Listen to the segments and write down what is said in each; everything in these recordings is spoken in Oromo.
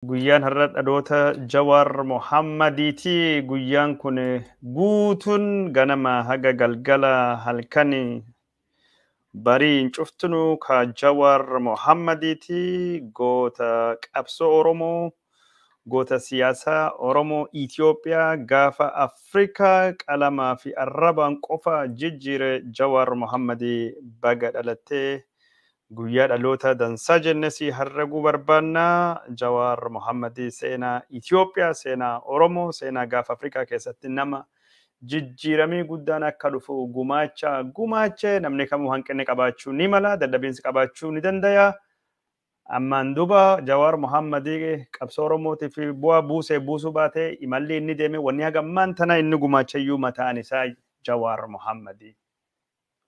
Guyyaan har'a dhaloota Jawaar Mohammadiiti. Guyyaan kun guutuun ganama haga galgala halkan bariin cuftunu ka Jawaar Mohammadiiti. Goota qabsoo Oromoo, goota siyaasaa Oromoo Itoophiyaa gaafa Afrikaa qalamaa fi arrabaan qofa jijjiire Jawaar Mohammadii baga dhalattee guyyaa dhaloota dansaa jennesi harraguu barbaanna. Jawaar Mohammadii seenaa Itoophiyaa, seenaa Oromoo, seenaa gaafa Afrikaa keessatti nama jijjiiramii guddaan akka dhufu gumaacha gumaachee namni kamuu hanqinni qabaachuu ni mala, dadhabiinsi qabaachuu ni danda'a. Ammaan duuba Jawaar Mohammadii qabsoo Oromootiif bu'aa buusee buusuu baatee imalli inni deeme wanni haga ammaan tana inni gumaachayyuu mataan isaa Jawaar Mohammadii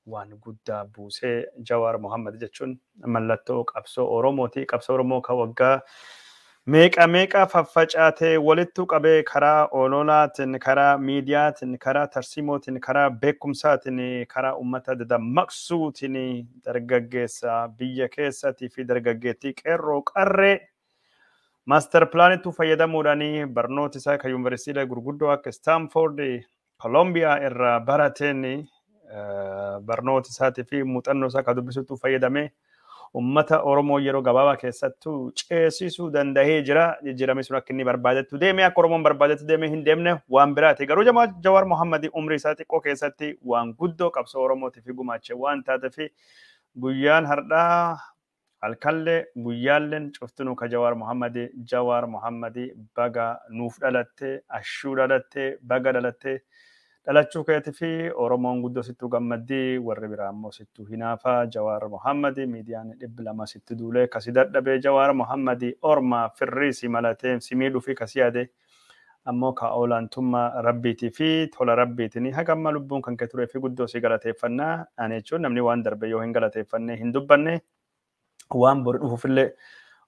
waan guddaa buusee. Jawaar Mohammad jechuun mallattoo qabsoo Oromooti. Qabsoo Oromoo kan waggaa meeqa meeqa faffacaatee walittu qabee karaa ololaatiin, karaa miidiyaatiin, karaa tarsiimootiin, karaa beekumsaatiin, karaa uummata dadammaqsuutiin dargaggeessa biyya keessaatii fi dargaggeettii qeerroo qarree master pilaanittuu fayyadamuudhaan barnoota isaa kan yuunivarsiitii gurguddoo akka Stanford, Columbia irraa barateen barnoota isaatii fi muuxannoo isaa kan dubbisutti fayyadamee ummata Oromoo yeroo gabaabaa keessattuu ceesisuu danda'ee jira. Jijjiiramni sun akka inni barbaadetti deeme, akka Oromoon barbaadetti deeme hin deemne waan biraati. Garuu Jawaar Mohammadii umrii isaa xiqqoo keessatti waan guddoo qabsoo Oromootiif gumaache waan taateef guyyaan har'aa halkallee guyyaalleen cuftinuu ka Jawaar Mohammadii. Jawaar Mohammadii baga nuuf dhalattee, ashuu dhalattee, baga dhalattee. Dhalachuu keetii fi Oromoon guddoo sittuu gammaddii, warri biraa immoo sittuu hinaafaa. Jawaar Mohammadii miidiyaan 200 sitti duulee kasi dadhabee, Jawaar Mohammadii ormaa firrii si malatee si miidhuu fi kasi yaade ammoo ka olaantummaa rabbiitii fi tola rabbiitiin haga amma lubbuun kan kee turee fi guddoo si galateeffannaa. Ani jechuun namni waan darbe yoo hin galateeffanne hin dubbanne waan bori dhufuufillee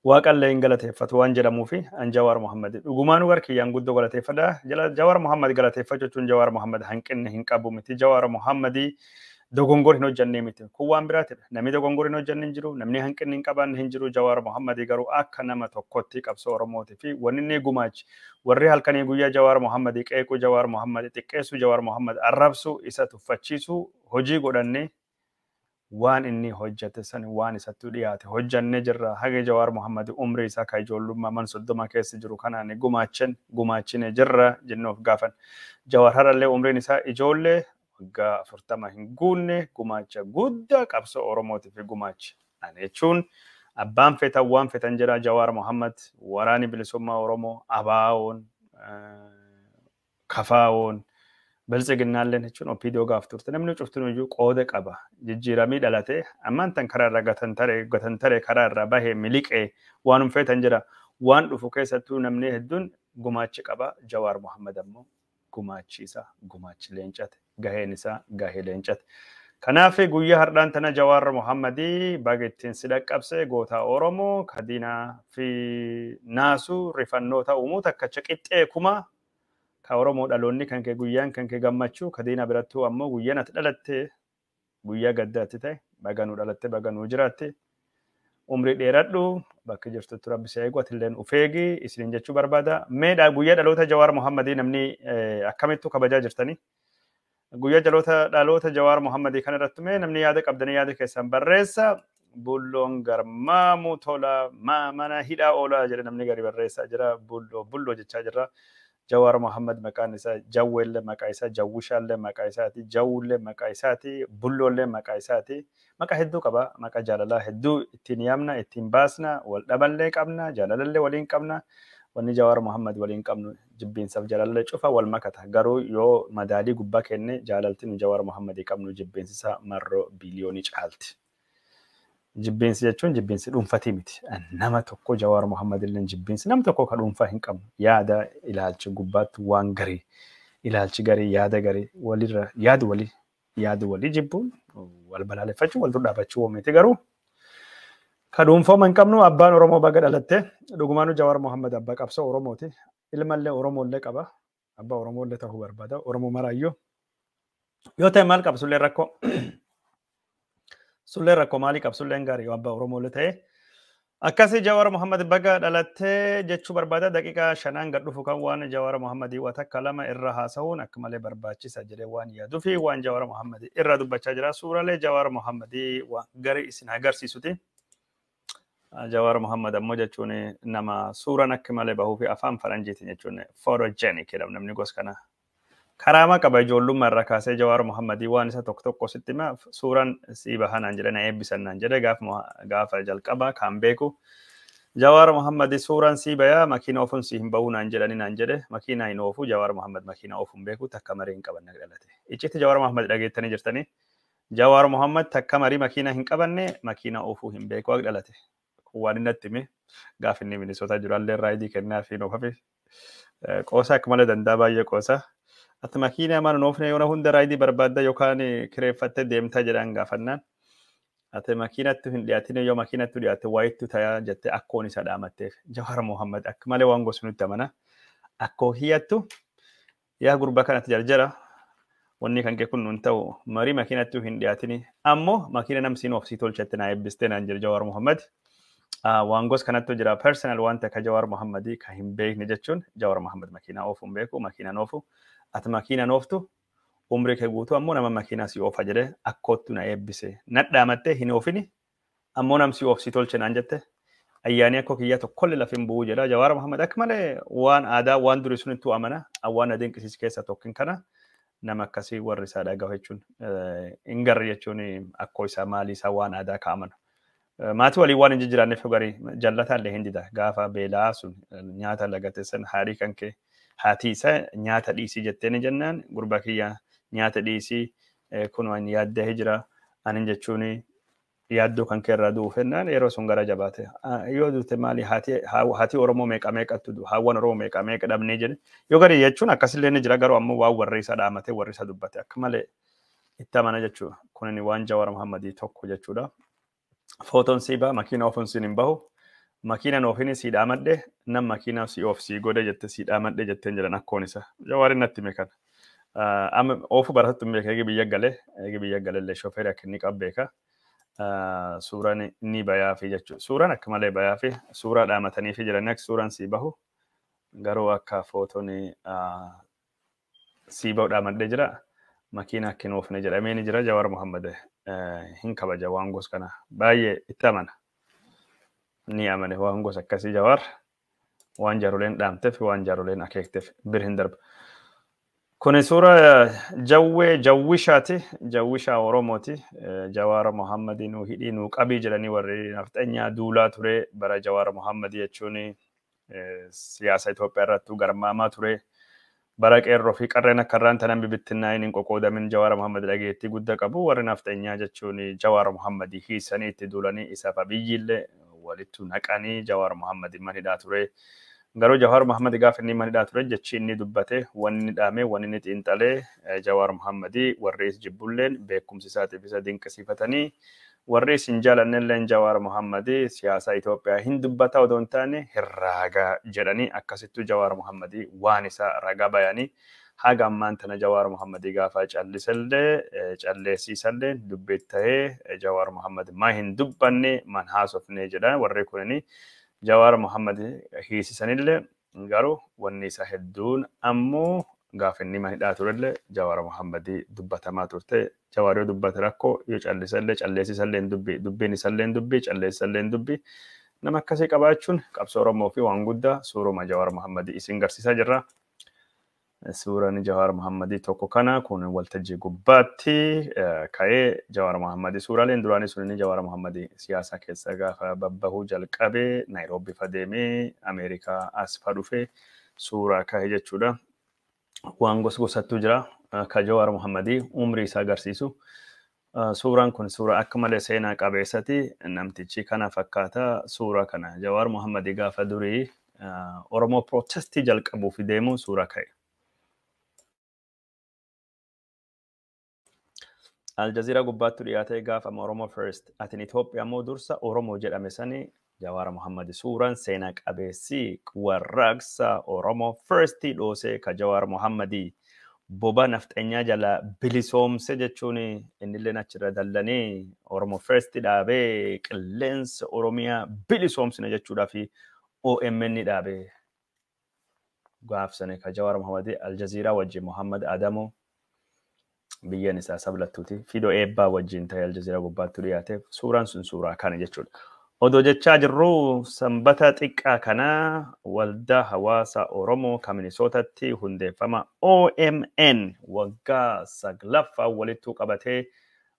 waaqallee hin galateeffatu waan jedhamuufi an Jawaar Mohammad dhugumaanuu gara kiyyaan guddoo galateeffadha. Jawaar Mohammad galateeffachuu jechuun Jawaar Mohammad hanqinni hin qabu miti. Jawaar Mohammad dogongor hin hojjannee miti. Kun waan biraatidha. Namni dogongor hin hojjanne hin jiru. Namni hanqinni hin qabaanne hin jiru. Jawaar Mohammad garuu akka nama tokkotti qabsoo Oromootii fi wanni inni gumaachi warri halkanii guyyaa Jawaar Mohammad qeequu, Jawaar Mohammad xiqqeessuu, Jawaar Mohammad arrabsuu, isa tuffachiisuu hojii godhannee waan inni hojjete san waan isatti dhiyaate hojjannee jirra. Haga Jawaar Mohammad umrii isaa ka ijoollummaa man 30 keessa jiru kanaan gumaachin gumaachine jirra jennoof gaafan. Jawaar har'allee umriin isaa ijoollee waggaa 40 hin guunne gumaacha guddaa qabsoo Oromootiif gumaache. Ani jechuun abbaan feetan waan feetan jedha. Jawaar Mohammad waraani bilisummaa Oromoo, ABO'n, KFO'n, Biltsiginnaalleen jechuun OPDO gaaf turte namni cuftin iyyuu qooda qaba. Jijjiiramii dhalatee ammaan tan karaa irraa gatan taree karaa irraa bahee miliqee waan feetan jedha. Waan dhufu keessattuu namni hedduun gumaachi qaba. Jawaar Mohammad ammoo gumaachi isaa gumaachi leencate. Gaheen isaa gahee leencate. Kanaaf guyyaa har'aan tana Jawaar Mohammadii baga ittiin si dhaqqabse, goota Oromoo kadiinaa fi naasuu rifannoota uumuu takkacha qixxee kuma ka Oromoo dhaloonni kan kee guyyaan kan kee gammachuu, kadiina birattuu ammoo guyyaan ati dhalatte guyyaa gaddaatti ta'e. Baga nuu dhalatte, baga nuu jiraatte, umrii dheeradhu, bakka jirtutti rabbi si eegu, atilleen uf eegi isiniin jechuu barbaada. Meedhaa guyyaa dhaloota Jawaar Mohammadii namni akkamittuu kabajaa jirtanii? Guyyaa dhaloota Jawaar Mohammadii kana irratti mee namni yaada qabdanii yaada keessan barreessa. Bulloon garmaamu tola mana hidhaa oolaa jedhe namni gari barreessaa jira. Bulloo bulloo jechaa jira. Jawaar Mohammad maqaan isaa Jawweellee maqaa isaa, Jawwishaallee maqaa isaati, Jawullee maqaa isaati, Bulloollee maqaa isaati. Maqaa hedduu qaba. Maqaa jaalalaa hedduu ittiin yaamna, ittiin baasna, wal dhaballee qabna, jaalalallee waliin qabna. Wanni Jawaar Mohammad waliin qabnu jibbiinsaaf jaalallee cufa wal makata. Garuu yoo madaalii gubbaa kenne jaalalti nu Jawaar Mohammadii qabnu jibbiinsi marroo biliyoonii caalti. Jibbiinsi jechuun jibbiinsi dhuunfatii miti. Nama tokko Jawaar Mohammad illee jibbiinsi nama tokko ka dhuunfaa hin qabnu. Yaada ilaalchi gubbaatti waan garii, ilaalchi garii, yaada garii walirra yaadu walii yaadu walii jibbuun wal balaaleffachuu wal dur dhaabbachuu miti, garuu ka dhuunfama hin qabnu. Abbaan Oromoo baga dhalatte. Dhugumaanuu Jawaar Mohammad abbaa qabsoo Oromooti. Ilmallee Oromoollee qaba. Abbaa Oromoollee ta'uu barbaada. Oromoo maraayyuu. Yoo ta'e maal qabsullee rakkoo. Sullee rakkoo maalii qabsulleen gaarii yoo abbaa Oromoollee ta'e. Akkasii Jawar Muhammad baga dhalattee jechuu barbaada. Daqiiqaa 5 gad dhufu kan waan Jawar Muhammadii waa takka lama irra haasa'uun akka malee barbaachisa jedhee waan yaaduu fi waan Jawar Muhammadii irra dubbachaa jira. Suuraalee Jawar Muhammadii waan gari isin agarsiisuti. Jawar Muhammad ammoo jechuun nama suuraan akka malee bahuu fi afaan faranjiitiin jechuun photogenic jedhama namni gos kana. Karaama qaba ijoollummaa irraa kaasee Jawar Muhammadii waan isa tokko tokko sitti hima suuraan sii bahanaan jedhe na eebbisan naan jedhe gaafa jalqabaa kan beeku. Jawar Muhammadii suuraan sii bayaa makiina oofuun sii hin bahuu naan jedhani naan jedhe makiinaa hin oofu Jawar Muhammad makiina oofuun hin beeku takka marii hin qabanne dhalate. Iccitti Jawar Muhammad dhageettanii jirtanii. Jawar Muhammad takka marii makiina hin qabanne makiina oofuu hin beeku akka dhalate. Waan inni natti hime gaafa inni Minisootaa jiraallee raayidii kennaa fi nuuf hafe. Qoosaa akka malee danda'a baay'ee qoosaa. Ati makiinaa mana oofne yoona hunda raayidii barbaadda yookaan kireeffattee deemtaa jedhaan gaafannaan. Ati makiinatti hin dhiyaatin yoo makiinatti dhiyaatte waayittu tayaa jettee akkoon isa dhaamatteef. Jawar Muhammad akka malee waan gosa nutti amana. Akkoo hiyyattu yaa gurbaa kanatti jarjara wanni kan kee kun nun ta'u marii makiinatti hin dhiyaatin ammoo makiina namsiin oofsii tolchatte naa eebbistee naan jedhe Jawar Muhammad. Waan gosa kanattu jira personal waan takka Jawar Muhammadii kan hin beekne jechuun Jawar Muhammad makiinaa oofuu hin beeku makiinaan oofu. Ati makiinaan ooftu umrii kee guutuu ammoo nama makiinaa si oofa jedhee akkoottu na eebbise. Nadhaamattee hin oofini ammoo nam si oofsii tolche naan jette ayyaanii akkoo kiyyaa tokkollee lafa hin bu'uu jedha. Jawar Muhammad akka malee waan aadaa waan durii sunittuu amana waan na dinqisiisu keessaa tokkin kana nama akkasii warri isaa dhagahu jechuun hin garre jechuun akkoo isaa maalii isaa waan aadaa kaa'amanu. Maatii waliin waan hin jijjiiranneef garii jallataa illee hin dida gaafa beelaa sun nyaata lagate san haarii kan kee haati isaa nyaata dhiisii jettee jennaan gurbaa kiyya nyaata dhiisii kun waan yaaddee jira anin jechuun yaaddoo kan kee irraa du'u fennaan yeroo sun gara jabaate yoo duute maali haati Oromoo meeqa meeqattu haawwan Oromoo meeqa meeqa dhabnee jedhe yoo garii jechuun akkasillee ni jira garuu ammoo waan warri isaa dhaamatee warri isaa dubbate akka malee itti amana jechuudha kun waan Jawar Muhammadii tokko jechuudha. Footoon sii baha makiina oofuun siin hin bahu. Makiina oofini sii dhaamadhe nam makiina si oof sii godhe jette sii dhaamadhe jetteen jedhan akkoon isa. Jawaarin natti hime kana. Amma oofu barattu hin beeka eegi biyya galee eegi biyya galee shofeeri akka inni qabu beeka. Suuraan ni bayaafi jechuudha. Suuraan akka malee bayaafi suuraa dhaamataniifi jiran akka suuraan sii bahu garuu akka footoon sii bahu dhaamadhee jira. Makiina akka hin oofne jedhamee ni jira Jawar Muhammad hin kabaja waan gosa kana baay'ee itti amana. Ni amane waan gosa akkasii Jawar waan jaaroleen dhaamteef waan jaaroleen akeekteef bir hin darba. Kuni suura Jawwee Jawwishaati. Jawwishaa Oromooti. Jawar Muhammadii nuu hidhii nuu qabii jedhanii warri nafxanyaa duulaa ture bara Jawar Muhammadii jechuun siyaasa Itoophiyaa irrattuu garmaamaa ture. Bara qeerroo fi qarreen akka irraan tanan bibittinnaa'in hin qoqoodamin Jawar Muhammad dhageettii guddaa qabu warri nafxanyaa jechuun Jawar Muhammadii hiisanii itti duulanii isaaf Abiyyiillee walittu naqanii Jawar Muhammadii mana hidhaa ture. Garuu Jawar Muhammad gaafa inni mana hidhaa ture jechi inni dubbate wanni inni dhaame wanni inni xiinxalee Jawar Muhammadii warri is jibbulleen beekumsi isaatiif isa dinqisiifatanii warri isin jaalannelleen Jawar Muhammadii siyaasa Itoophiyaa hin dubbata odoo hin taane hin raagaa jedhanii akkasittuu Jawar Muhammadii waan isa ragaa bayanii haga ammaan tana Jawar Muhammadii gaafa callisellee calleessiisallee dubbii ta'ee Jawar Muhammad maa hin dubbanne maan haasofne jedha warri kunini Jawar Muhammad hiisisanillee garuu wanni isa hedduun ammoo gaafa inni mana hidhaa turellee Jawar Muhammadii dubbatamaa turte. Jawar yoo dubbate rakkoo yoo callisallee calleessisallee hin dubbii dubbiin isallee hin dubbii calleessisallee hin dubbii nama akkasii qabaachuun qabsoo Oromoo fi waan guddaa suuruma Jawar Muhammadii isin garsiisaa jirra. Suuraan Jawar Muhammadii tokko kana kun waltajjii gubbaatti ka'ee Jawar Muhammadii suuraaleen duraanii sun inni Jawar Muhammadii siyaasa keessa gaafa babbahuu jalqabee Naayiroobii fa deemee Ameerikaa as fa dhufe suuraa ka'e jechuudha. Waan gos gosattu jira ka Jawar Muhammadii umrii isaa agarsiisu. Suuraan kun suuraa akka malee seenaa qabeessati namtichi kana fakkaata suuraa kana Jawar Muhammadii gaafa durii Oromoo protestii jalqabuuf deemu suuraa ka'e. Aljazeera gubbaatti dhiyaatee gaafa Oromoo First atin Itoophiyaa moo dursa Oromoo jedhame sani Jawar Muhammad suuraan seenaa qabeessi warraaqsa Oromoo First dhoosee ka Jawar Muhammadii Boba nafxanyaa jala bilisoomse jechuun innillee achirra dallanii Oromo First dhaabee qilleensa Oromiyaa bilisoomsine jechuudhaa fi OMN dhaabee gaafsane ka Jawaar Mohammed Aljazeeraa wajjin Muhammad Adamoo biyyeen isaa sablattuuti. Fidoo eebbaa wajjin ta'e Aljazeeraa gubbaatti dhiyaate suuraan sun suuraa kana jechuudha. Odoo jechaa jirru sanbata xiqqaa kana waldaa hawaasa Oromoo kan Minisootatti hundeeffama OMN waggaa 9ffaa walittuu qabatee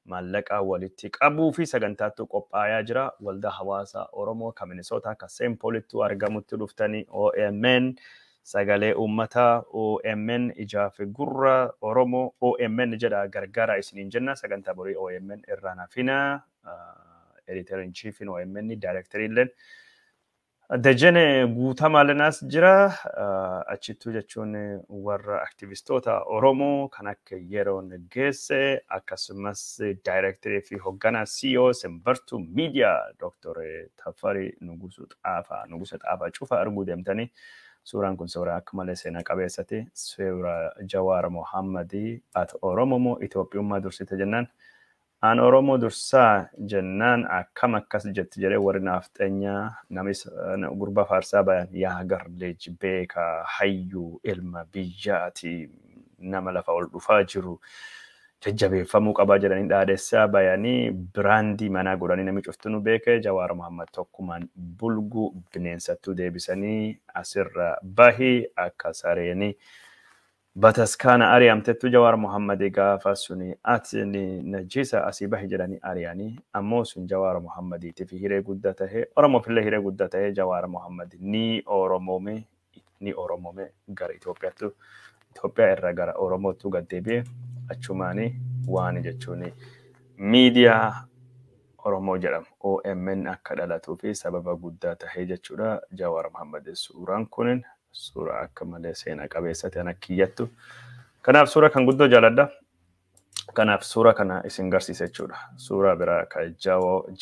maallaqa walitti qabuu fi sagantaattu qophaayaa jira. Waldaa hawaasa Oromoo kan Minisootaa kan Seent Poolittuu argamutti dhuftanii OMN sagalee uummataa OMN ijaa fi gurra Oromoo OMN jedha gargaara isiniin jenna. Sagantaa borii OMN irraan hafina. Editor in chief in OMN director illeen Dejene Guutamaa Lenaas jira. Achittuu jechuun warra aktivistoota Oromoo kan akka Yeroon Geesse akkasumas daayirektarii fi hoogganaa CEO Simbartuu Miidiyaa Dr. Tafarii Nugusuu Xaafaa Nugusa Xaafaa cufa arguu deemtanii suuraan kun suuraa akka malee seenaa qabeessati. Suuraa Jawaar Mohammadii ati Oromoo moo Itoophiyummaa dursite jennaan. An Oromoo dursaa jennaan akkam akkas jetti jedhee warri nafxeenyaa namis gurbaa faarsaa bayan yaa garleej beekaa hayyuu ilma biyyaati nama lafa ol dhufaa jiru jajjabeeffamuu qabaa jedhanii dhaadessaa bayanii biraandii manaa godhanii namni cuftinuu beekee Jawaar Mohammad tokkumaan bulguu bineensattuu deebisanii asirra bahi akka sareenii bataskaana ari'amtettu Jawaar Mohammad gaafa suni ati najisa asii bahi jedhanii ari'anii ammoo sun Jawaar Mohammadiitiif hiree guddaa tahee Oromoofillee hiree guddaa tahee Jawaar Mohammad ni Oromoome gara Itoophiyaattu Itoophiyaa irraa gara Oromootu gad deebi'e achumaanii waan jechuun miidiyaa Oromoo jedhamu OMN akka dhalatuu fi sababa guddaa tahee jechuudha. Jawaar Mohammad suuraan kunin suuraa akka malee seenaa qabeessa ta'an akka kiyyattu. Kanaaf suura kan guddoo jaaladha. Kanaaf suura kana isin garsiisa jechuudha. Suura biraa ka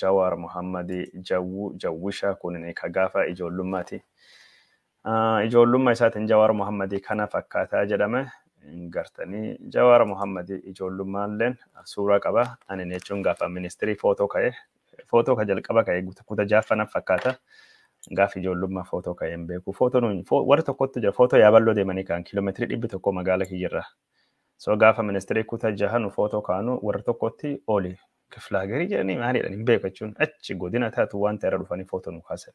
Jawaar Mohammad Jawuu Jawwishaa kunin ka gaafa ijoollummaati. Ijoollummaa isaatiin Jawaar Mohammad kana fakkaataa jedhame. Gartanii Jawaar Mohammad ijoollummaalleen suuraa qaba. Ani jechuun gaafa ministirii footoo ka'e footoo ka jalqaba ka'e kuta jaaffanaaf fakkaata. Gaafa ijoollummaa footoo ka'e hin beeku. Footoon warri tokkotti jira footoo yaaballoo deemanii ka'an kiiloomeetirii 100 magaala kiyyirra. So gaafa ministirii kuta jahanu footoo kaanu warri tokkotti oli kiflaagerii jedhanii maalidha hin beeku jechuun achi godina taatu waan ta'e irra dhufanii footoo nu kaasan.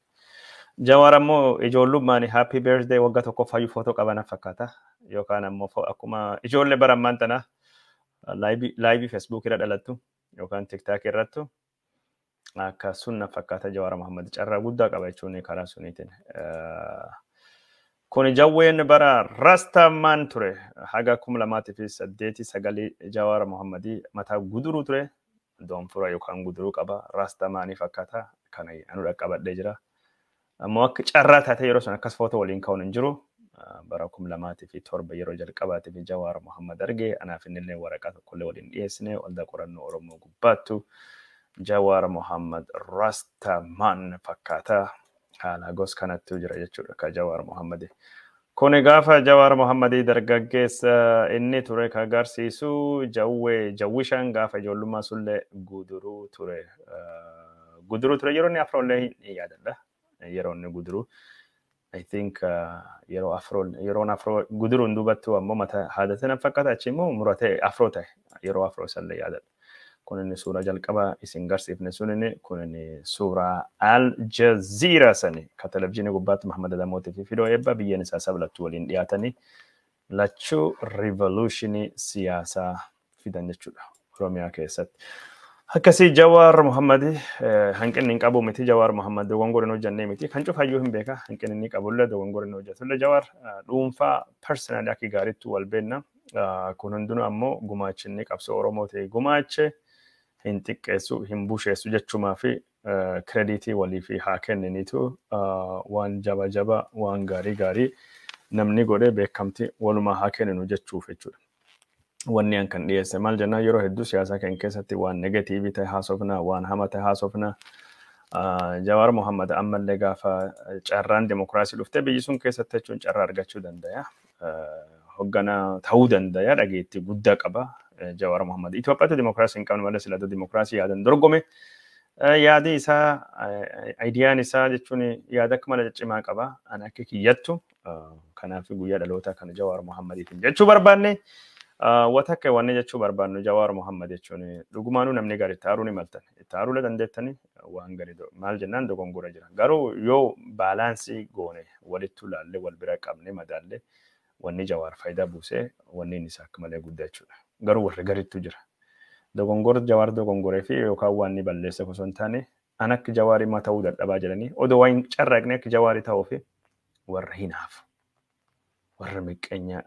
Jawaar ammoo ijoollummaan happy birthday waggaa tokkoffaayyuu footoo qaban fakkaata. Yookaan ammoo akkuma ijoollee bara ammaan tana laayivii Facebook irra dhalattu yookaan TikTok irrattu akka sunna fakkaata Jawaar Mohammad carraa guddaa qaba jechuun karaa suniitiin. Kun jawween bara Rastaman ture haga 2008 9 Jawaar Mohammad mataa guduruu ture doonfura yookaan guduruu qaba Rastamaanii fakkaata kana anu dhaqqabadhee jira. Ammoo akka carraa taatee yeroo sun akkas footoo waliin ka'uun hin jiru. Bara 2007 yeroo jalqabaatiif Jawaar Mohammad arge anaaf innillee waraqaa tokkollee waliin dhiyeessine waldaa qorannoo Oromoo gubbaattu Jawaar Mohammad Rastaman fakkaata haala gos kanattu jira jechuudha ka Jawaar Mohammad. Kun gaafa Jawaar Mohammad dargaggeessa inni ture ka agarsiisu jawwee jawwishaan gaafa ijoollummaa sullee guduruu ture. Guduruu ture yeroo inni afroollee hin yaadadha. Yeroo inni guduruu I think yeroo afro yeroon afro guduruun dubattu ammoo mata haadhatina fakkaata achi immoo muratee afro ta'e yeroo afro isallee yaadadha. Kun inni suuraa jalqaba isin garsiifne sun inni kun inni suuraa Al Jazeera sani ka televizyiinii gubbaatti Muhammad Adamootii fi Fidoo Eebbaa biyyeen isaa sablattuu waliin dhiyaatanii lachuu rivoluushinii siyaasaa fidan jechuudha Oromiyaa keessatti. Akkasii Jawaar Mohammad hanqinni hin qabu miti Jawaar Mohammad dogongora hin hojjannee miti kan cufayyuu hin beeka hanqinni inni qabullee dogongora hin hojjetullee Jawaar dhuunfaa personally akka gaariitti wal beenna. Kun hundinuu ammoo gumaachinni qabsoo Oromoo ta'e gumaache hin xiqqeessu hin busheessu jechumaa fi kirediitii walii fi haa kenniniitu waan jaba jaba waan gaarii gaarii namni godhee beekamti walumaa haa kenninu jechuuf jechuudha. Wanni an kan dhiyeesse maal jennaan yeroo hedduu siyaasa keenya keessatti waan negatiivii ta'e haasofna waan hama ta'e haasofna. Jawaar Mohammad ammallee gaafa carraan demokiraasii dhuftee biyyi sun keessatti jechuun carraa argachuu danda'a. Hoogganaa ta'uu danda'a, dhageettii guddaa qaba Jawaar Mohammad. Itoophiyaatti dimokiraasii hin qabnu malee silaa dimokiraasii yaadan dorgome. Yaadi isaa, ideaan isaa jechuun yaada akka malee ciccimaa qaba. Ani akka kiyyattu kanaaf guyyaa dhalootaa kana Jawaar Mohammadiitiin jechuu barbaanne. Wata akka wanni jechuu barbaannu, Jawaar Mohammad jechuun dhugumaanuu namni gaarii itti aaruu ni maltan. Itti aaruu dandeettanii waan gaarii maal jennaan dogongora jira. Garuu yoo balance goone, walittu ilaallee, wal bira qabne madaallee, wanni Jawaar faayidaa buusee wanni inni isaa akka malee guddaa jechuudha. Garuu warri garittu jira. Dogongora Jawaar dogongoree fi yookaan waan inni balleesse osoo hin taane, an akka Jawaarii maa ta'uu dadhabaa jedhanii odoo waan hin carraaqne akka Jawaarii ta'uu fi warra hinaafu, warra miqqeenyaa,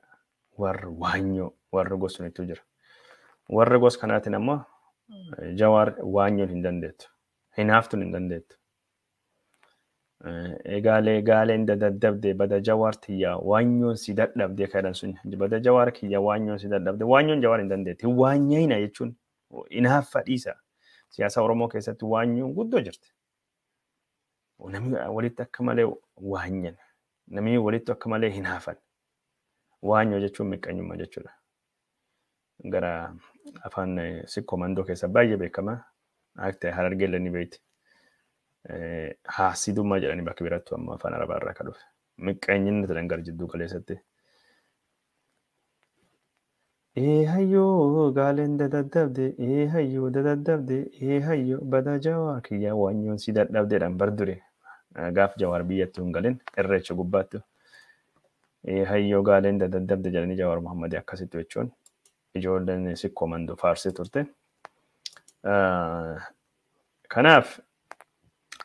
warra waanyoo, warra gosunitu jira. Warra gos kanaatiin ammoo Jawaar waanyoon hin dandeettu. Hinaaftuun hin dandeettu. Egaalee gaaleen dadaddabde, bada Jawaar tiyyaa waanyoon si dadhabde kadhan sun, bada Jawaar kiyya waanyoon si dadhabde, waanyoon Jawaar hin dandeetti. Waanyayina jechuun inaaffa dhiisa. Siyaasa Oromoo keessatti waanyoon guddoo jirti. Namni walitti akka malee waanyan. Namni walitti akka malee hinaafan. Waanyoo jechuun miqqanyummaa jechuudha. Gara afaan Sikkoo Mandoo keessa baay'ee beekama. Akka Harargee illee ni beekti. Haasidummaa jedhanii bakka birattu amma afaan Arabaa irraa kan dhufe. Miqqeenyinni jedhan gara jidduu galeessatti. Ee hayyoo gaaleen dadaddabde, ee hayyoo dadaddabde, ee hayyoo bada Jawaar kiyya waanyoon si dadhabdeedhaan bar dure gaaf Jawaar biyyatti hin galin Irreecha gubbaatti. Ee hayyoo gaaleen dadaddabde jedhanii Jawaar Muhammadii akkasitti jechuun ijoolleen Sikkoo Mandoo faarsee turte. Kanaaf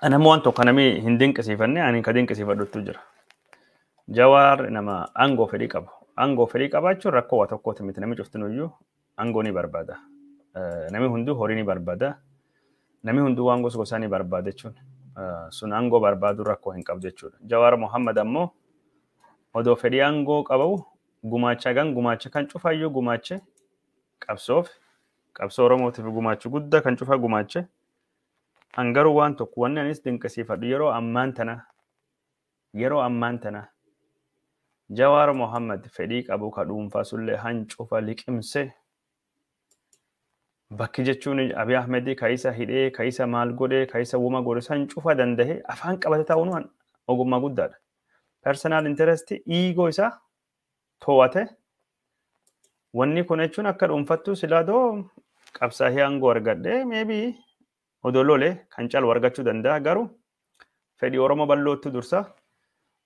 anammoo waan tokko namni hin dinqisiifanne ani ka dinqisiifadhutu jira. Jawaar nama aangoo fedhii qabu. Aangoo fedhii qabaachuun rakkoo waa tokkooti miti, namni cuftinuyyuu aangoo ni barbaada. Namni hunduu horii ni barbaada. Namni hunduu waan gosa gosaa ni barbaada jechuun. Sun aangoo barbaadu rakkoo hin qabdu jechuudha. Jawaar Mohammad ammoo odoo fedhii aangoo qabu gumaacha gan gumaacha kan cufayyuu gumaache, qabsoof qabsoo Oromootiif gumaachu guddaa kan cufa gumaache. Hangaruu waan tokko wanni anis dinqisiifadhu yeroo ammaan tana Jawaar Mohammad fedhii qabu ka dhuunfaa sullee hancufa liqimse bakki jechuun Abiy Ahmed ka isa hidhee, ka isa maal godhee, ka isa wuma godhe san cufa danda'e afaan qabate ta'uun ogummaa guddaadha. Personal interest, ego isaa to'ate. Wanni kun jechuun akka dhuunfattu silaa doo qabsaa'ee aangoo argadhee maybe odoo lole kan caalu argachuu danda'a, garuu fedhii Oromoo bal'ootu dursa.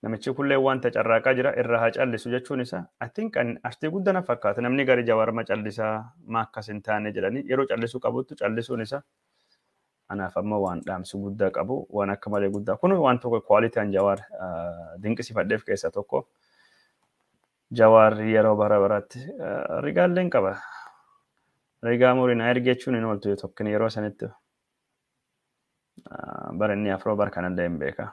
Namichi kullee wanta carraaqaa jira irraa haa callisu jechuun isaa I think an artii guddaa na fakkaata. Namni gari Jawaar ma callisaa, ma akkas hin taane jedhanii, yeroo callisuu qabutti callisuun isaa anaaf amma waan dhaamsi guddaa qabu, waan akka malee guddaa kun waan tokko quality an Jawaar dinqisiifadheef keessaa tokko. Jawaar yeroo bara baratti rigaalleen qaba. Rigaa murii na erge jechuun hin ooltu tokkin yeroo sanitti bara inni afroo bara kanallee hin beeka.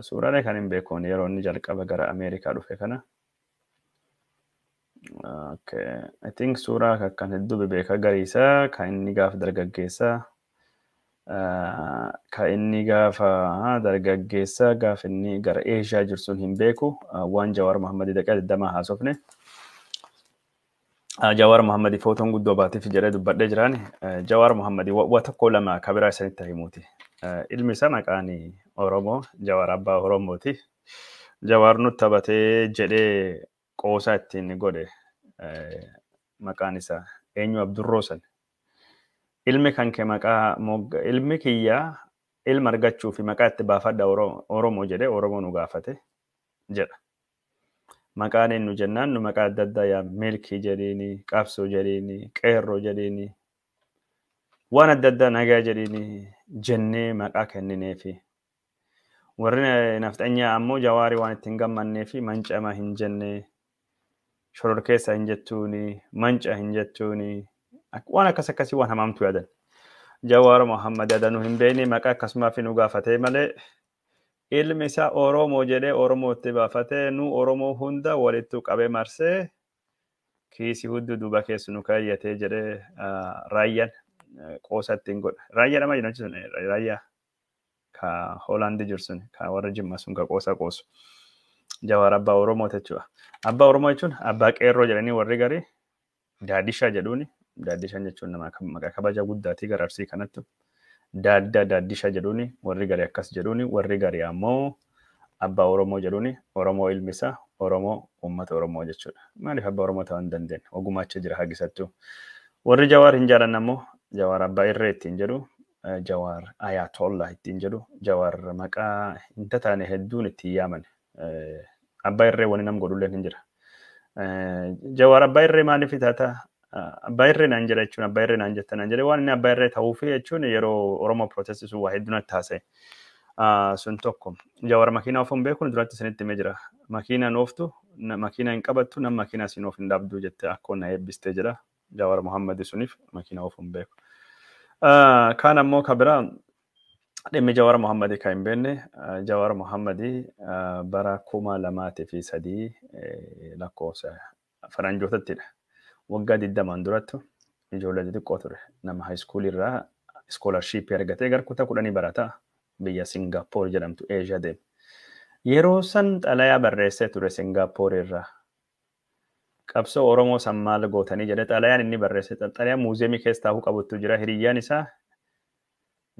Suuraalee kan hin beekuun yeroo inni jalqaba gara Ameerikaa dhufe kana. Okay. I think suuraa akkan hedduu beeka gariisaa kan inni gaafa dargaggeessaa, kan inni gaafa dargaggeessaa, gaafa inni gara Eeshiyaa jiru sun hin beeku. Waan Jawaar Mohammadii daqiiqaa 20 haasofne. Jawaar Mohammadii footoon guddoo baatiif jedhee dubbadhee jiraan. Jawaar Mohammadii waa tokko lama kabiraa isinitti himuuti. Ilmi isaa maqaan Oromoo, Jawaar abbaa Oromooti. Jawaar nutti taphatee jedhee qoosaa ittiin godhe, maqaan isaa eenyu, Abdurroo san. Ilmi kan kee maqaa ilmi kiyyaa ilma argachuu fi maqaa itti baafadha Oromoo jedhee Oromoo nu gaafate jedha. Maqaan eenyu jennaan nu maqaa adda addaa yaa Milkii jedhiini, Qabsoo jedhiini, Qeerroo jedhiini, waan adda addaa, Nagaa jedhiini jennee maqaa kennineefi. Warri nafxanyaa ammoo Jawaarii waan ittiin gammannee fi mancama hin jenne, shororkeessa hin jettuuni, manca hin jettuuni, waan akkas akkasii waan hamaamtu yaadan. Jawaar Mohammad yaadanu hin beekne maqaa akkasumaa fi nu gaafatee malee ilmi isaa Oromoo jedhee Oromoo itti baafatee nu Oromoo hunda walittu qabee marsee kiisii hudduu duuba keessa nu kaayyatee jedhee raayyaan qoosa ittiin godha. Raayyaa dhama jedhamu sun, raayyaa ka Hoolaandii jiru sun, ka warra Jimmaa sun ka qoosa qoosu. Jawaar abbaa Oromoo jechuudha. Abbaa Oromoo jechuun abbaa qeerroo jedhanii warri garii Daaddishaa jedhuuni. Daaddishaan jechuun nama maqaa kabaja guddaatii gara Arsii kanatti. Daaddaa Daaddishaa jedhuuni, warri garii akkas jedhuuni, warri garii ammoo abbaa Oromoo jedhuuni. Oromoo ilmi isaa Oromoo, uummata Oromoo jechuudha. Maaliif abbaa Oromoo ta'uu hin dandeenye? Ogumaacha jira hagisattuu. Warri Jawaar hin jaalanne ammoo Jawaar abbaa irree ittiin jedhu, Jawaar Ayatollah ittiin jedhu, Jawaar maqaa hin tataane hedduun ittiin yaaman. Abbaa irree wani nam godhulleen hin jira. Jawaar abbaa irree maaliif taata? Abbaa irree naan jedha jechuun, abbaa irree naan jetta naan jedhe, waan inni abbaa irree ta'uufi jechuun yeroo Oromoo protest sun waa hedduu natti haasa'e. Sun tokko. Jawaar makiinaa ofuun beekuun duratti isinitti himee jira. Makiinaan ooftu, makiinaa hin qabattu, nam makiinaa siin oof hin dhabduu jette akkoo na eebbistee jedha. Jawaar Muhammad suniif makiinaa ofuun beeku. Kaan ammoo ka biraa dhimmi Jawaar Muhammad kan hin beekne, Jawaar Muhammad bara 2003 lakkoofsa faranjootattidha. Waggaa 20n durattu ijoollee xixiqqoo ture. Nama high school irraa scholarship argatee gara kutaa 10 barataa biyya Singaappoor jedhamtu Eeshiyaa deeme. Yeroo san xalayaa barreessee ture Singaappoor irraa. Qabsoo Oromoo san maal gootanii jedhe xalayaan inni barreesse, xalayaa muuziyeemii keessa taa'uu qabuttu jira. Hiriyyaan isaa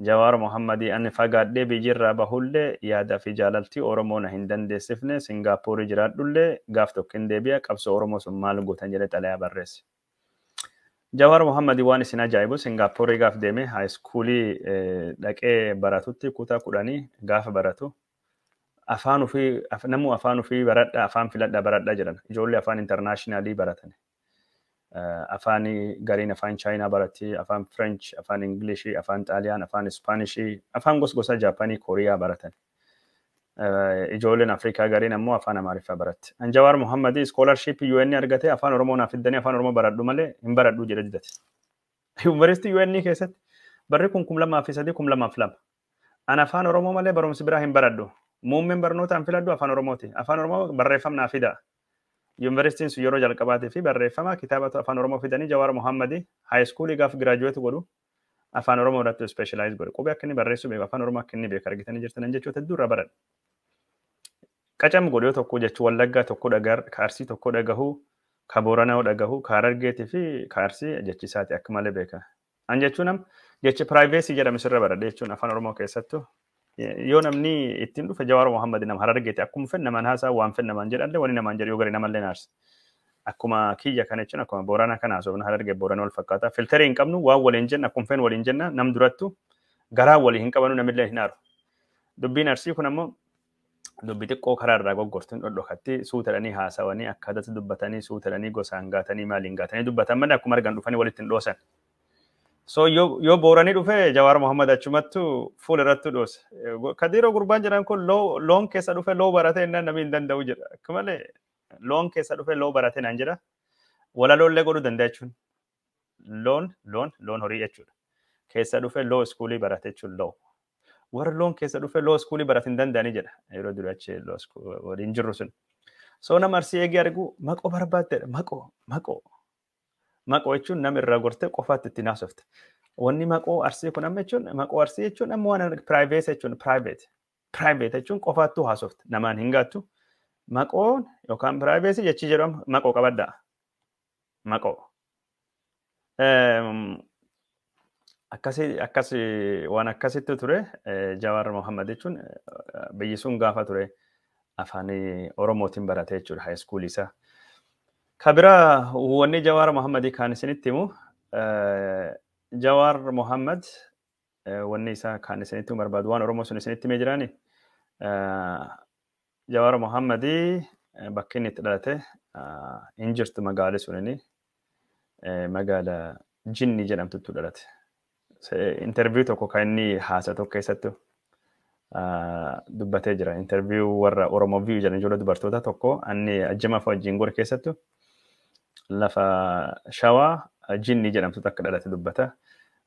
Jawaar Muhammadii ani fagaadhee biyyirraa bahullee yaada fi jaalaltii Oromoo na hin dandeessifne, Singaappoorii jiraadhullee gaaf tokko hin deebi'a, qabsoo Oromoo sun maal gootan jedhe xalayaa barreesse. Jawaar Muhammadii waan isin ajaa'ibu, Singaappoorii gaaf deeme high schoolii dhaqee baratutti, kutaa 10 gaafa baratu, afaan ofii namuu afaan ofii baradha, afaan filadha baradha jedhan, ijoollee afaan internationalii baratan. Afaan gariin afaan Chaayinaa baratti, afaan French, afaan Ingilishii, afaan Xaaliyaan, afaan Ispaanishii, afaan gos gosa Jaapaanii, Kooriyaa baratan. Ijoolleen Afrikaa gariin ammoo afaan Amaariffaa baratti. An Jawaar Muhammadii scholarship UN argate, afaan Oromoo naaf fiddanii afaan Oromoo baradhu malee hin baradhu jedhe didate. Yuunivarsiitii UN keessatti barri kun 2003, 2002. An afaan Oromoo malee barumsi biraa hin baradhu. Muummeen barnoota an filadhu afaan Oromooti. Afaan Oromoo barreeffam naa fida. Yuunivarsiitiin sun yeroo jalqabaatii fi barreeffama kitaaba afaan Oromoo fidanii, Jawaar Muhammadii high schoolii gaaf graduate godhu afaan Oromoo irratti specialize godhe. Qubee akka inni barreessu beeku, afaan Oromoo akka inni beeku argitanii jirtan jechoota hedduu irraa baradhe. Qacam godhee tokko jechuu Wallaggaa tokko dhagar, ka Arsii tokko dhagahuu, ka Booranaa dhagahuu, ka Harargeetii fi ka Arsii jechisaati akka malee beeka. An jechuun am jechi privacy jedhame sirra baradhe jechuun afaan Oromoo keessattuu. Yoo namni ittiin dhufe Jawaar Muhammad nama Harargeeti, akkuma fedhe namaan haasaa, waan fedhe namaan jedhallee, wani namaan jedhu yoo gari namallee naarsa. Akkuma kiyya kana jechuun akkuma Booranaa kana haasofna, Harargee Booranaa wal fakkaata. Filterii hin qabnu, waan waliin jenna, akkuma fedhe waliin jenna, nam durattu garaa walii hin qabanu, namillee hin aaru. Dubbiin Arsii kun ammoo dubbii xiqqoo karaa irraa goggortuun dhodhokatti, suutadhanii haasawanii, akkaataatti dubbatanii, suutadhanii gosaan gaatanii maaliin gaatanii dubbatan malee akkuma argan dhufanii walitti hin dhoosan. So yoo Booranii dhufe Jawaar Muhammad achumattu fuula irratti dhoosa. Kadiiroo gurbaan jedhan kun loon keessa dhufe loo barate innaan namni hin danda'u jedha. Akka malee loon keessa dhufe loo barate naan jedha. Walaloollee godhuu danda'a jechuun. Loon loon loon horii jechuudha. Keessa dhufe law schoolii barate jechuun law. Warra loon keessa dhufe law schoolii barate hin danda'anii jedha. Yeroo durii achi law waliin jirru sun. So nama Arsii eegee argu maqoo barbaaddeedha. Maqoo, maqoo. Maqoo jechuun nama irraa gortee qofaatti ittiin haasofte. Wanni maqoo Arsii kun amma jechuun, maqoo Arsii jechuun amma waan private jechuun private. Private jechuun qofaattuu haasofte. Namaan hin gaattu. Maqoon yookaan privacy jechi jedhamu maqoo qabaddaa. Maqoo. Akkasi akkasi waan akkasitti ture. Jawaar Mohammad jechuun biyyi sun gaafa ture afaan Oromootiin barate jechuudha high school isaa. Kabira wanni Jawaar Mohammad kan isinitti himu, Jawaar Mohammad wanni isaa kan isinitti himu barbaadu waan Oromoo sun isinitti himee jiraani. Jawaar Mohammad bakki inni itti dhalate hin jirtu magaalli sunini, magaala Jinni jedhamtutti dhalate. Interview tokko kan inni haasa tokko keessattu dubbatee jira. Interview warra Oromoo View jedhan ijoollee dubartoota tokko anni ajjama fa wajjin godhe keessattu lafa Shawaa Jinni jedhamtutti akka dhalate dubbata.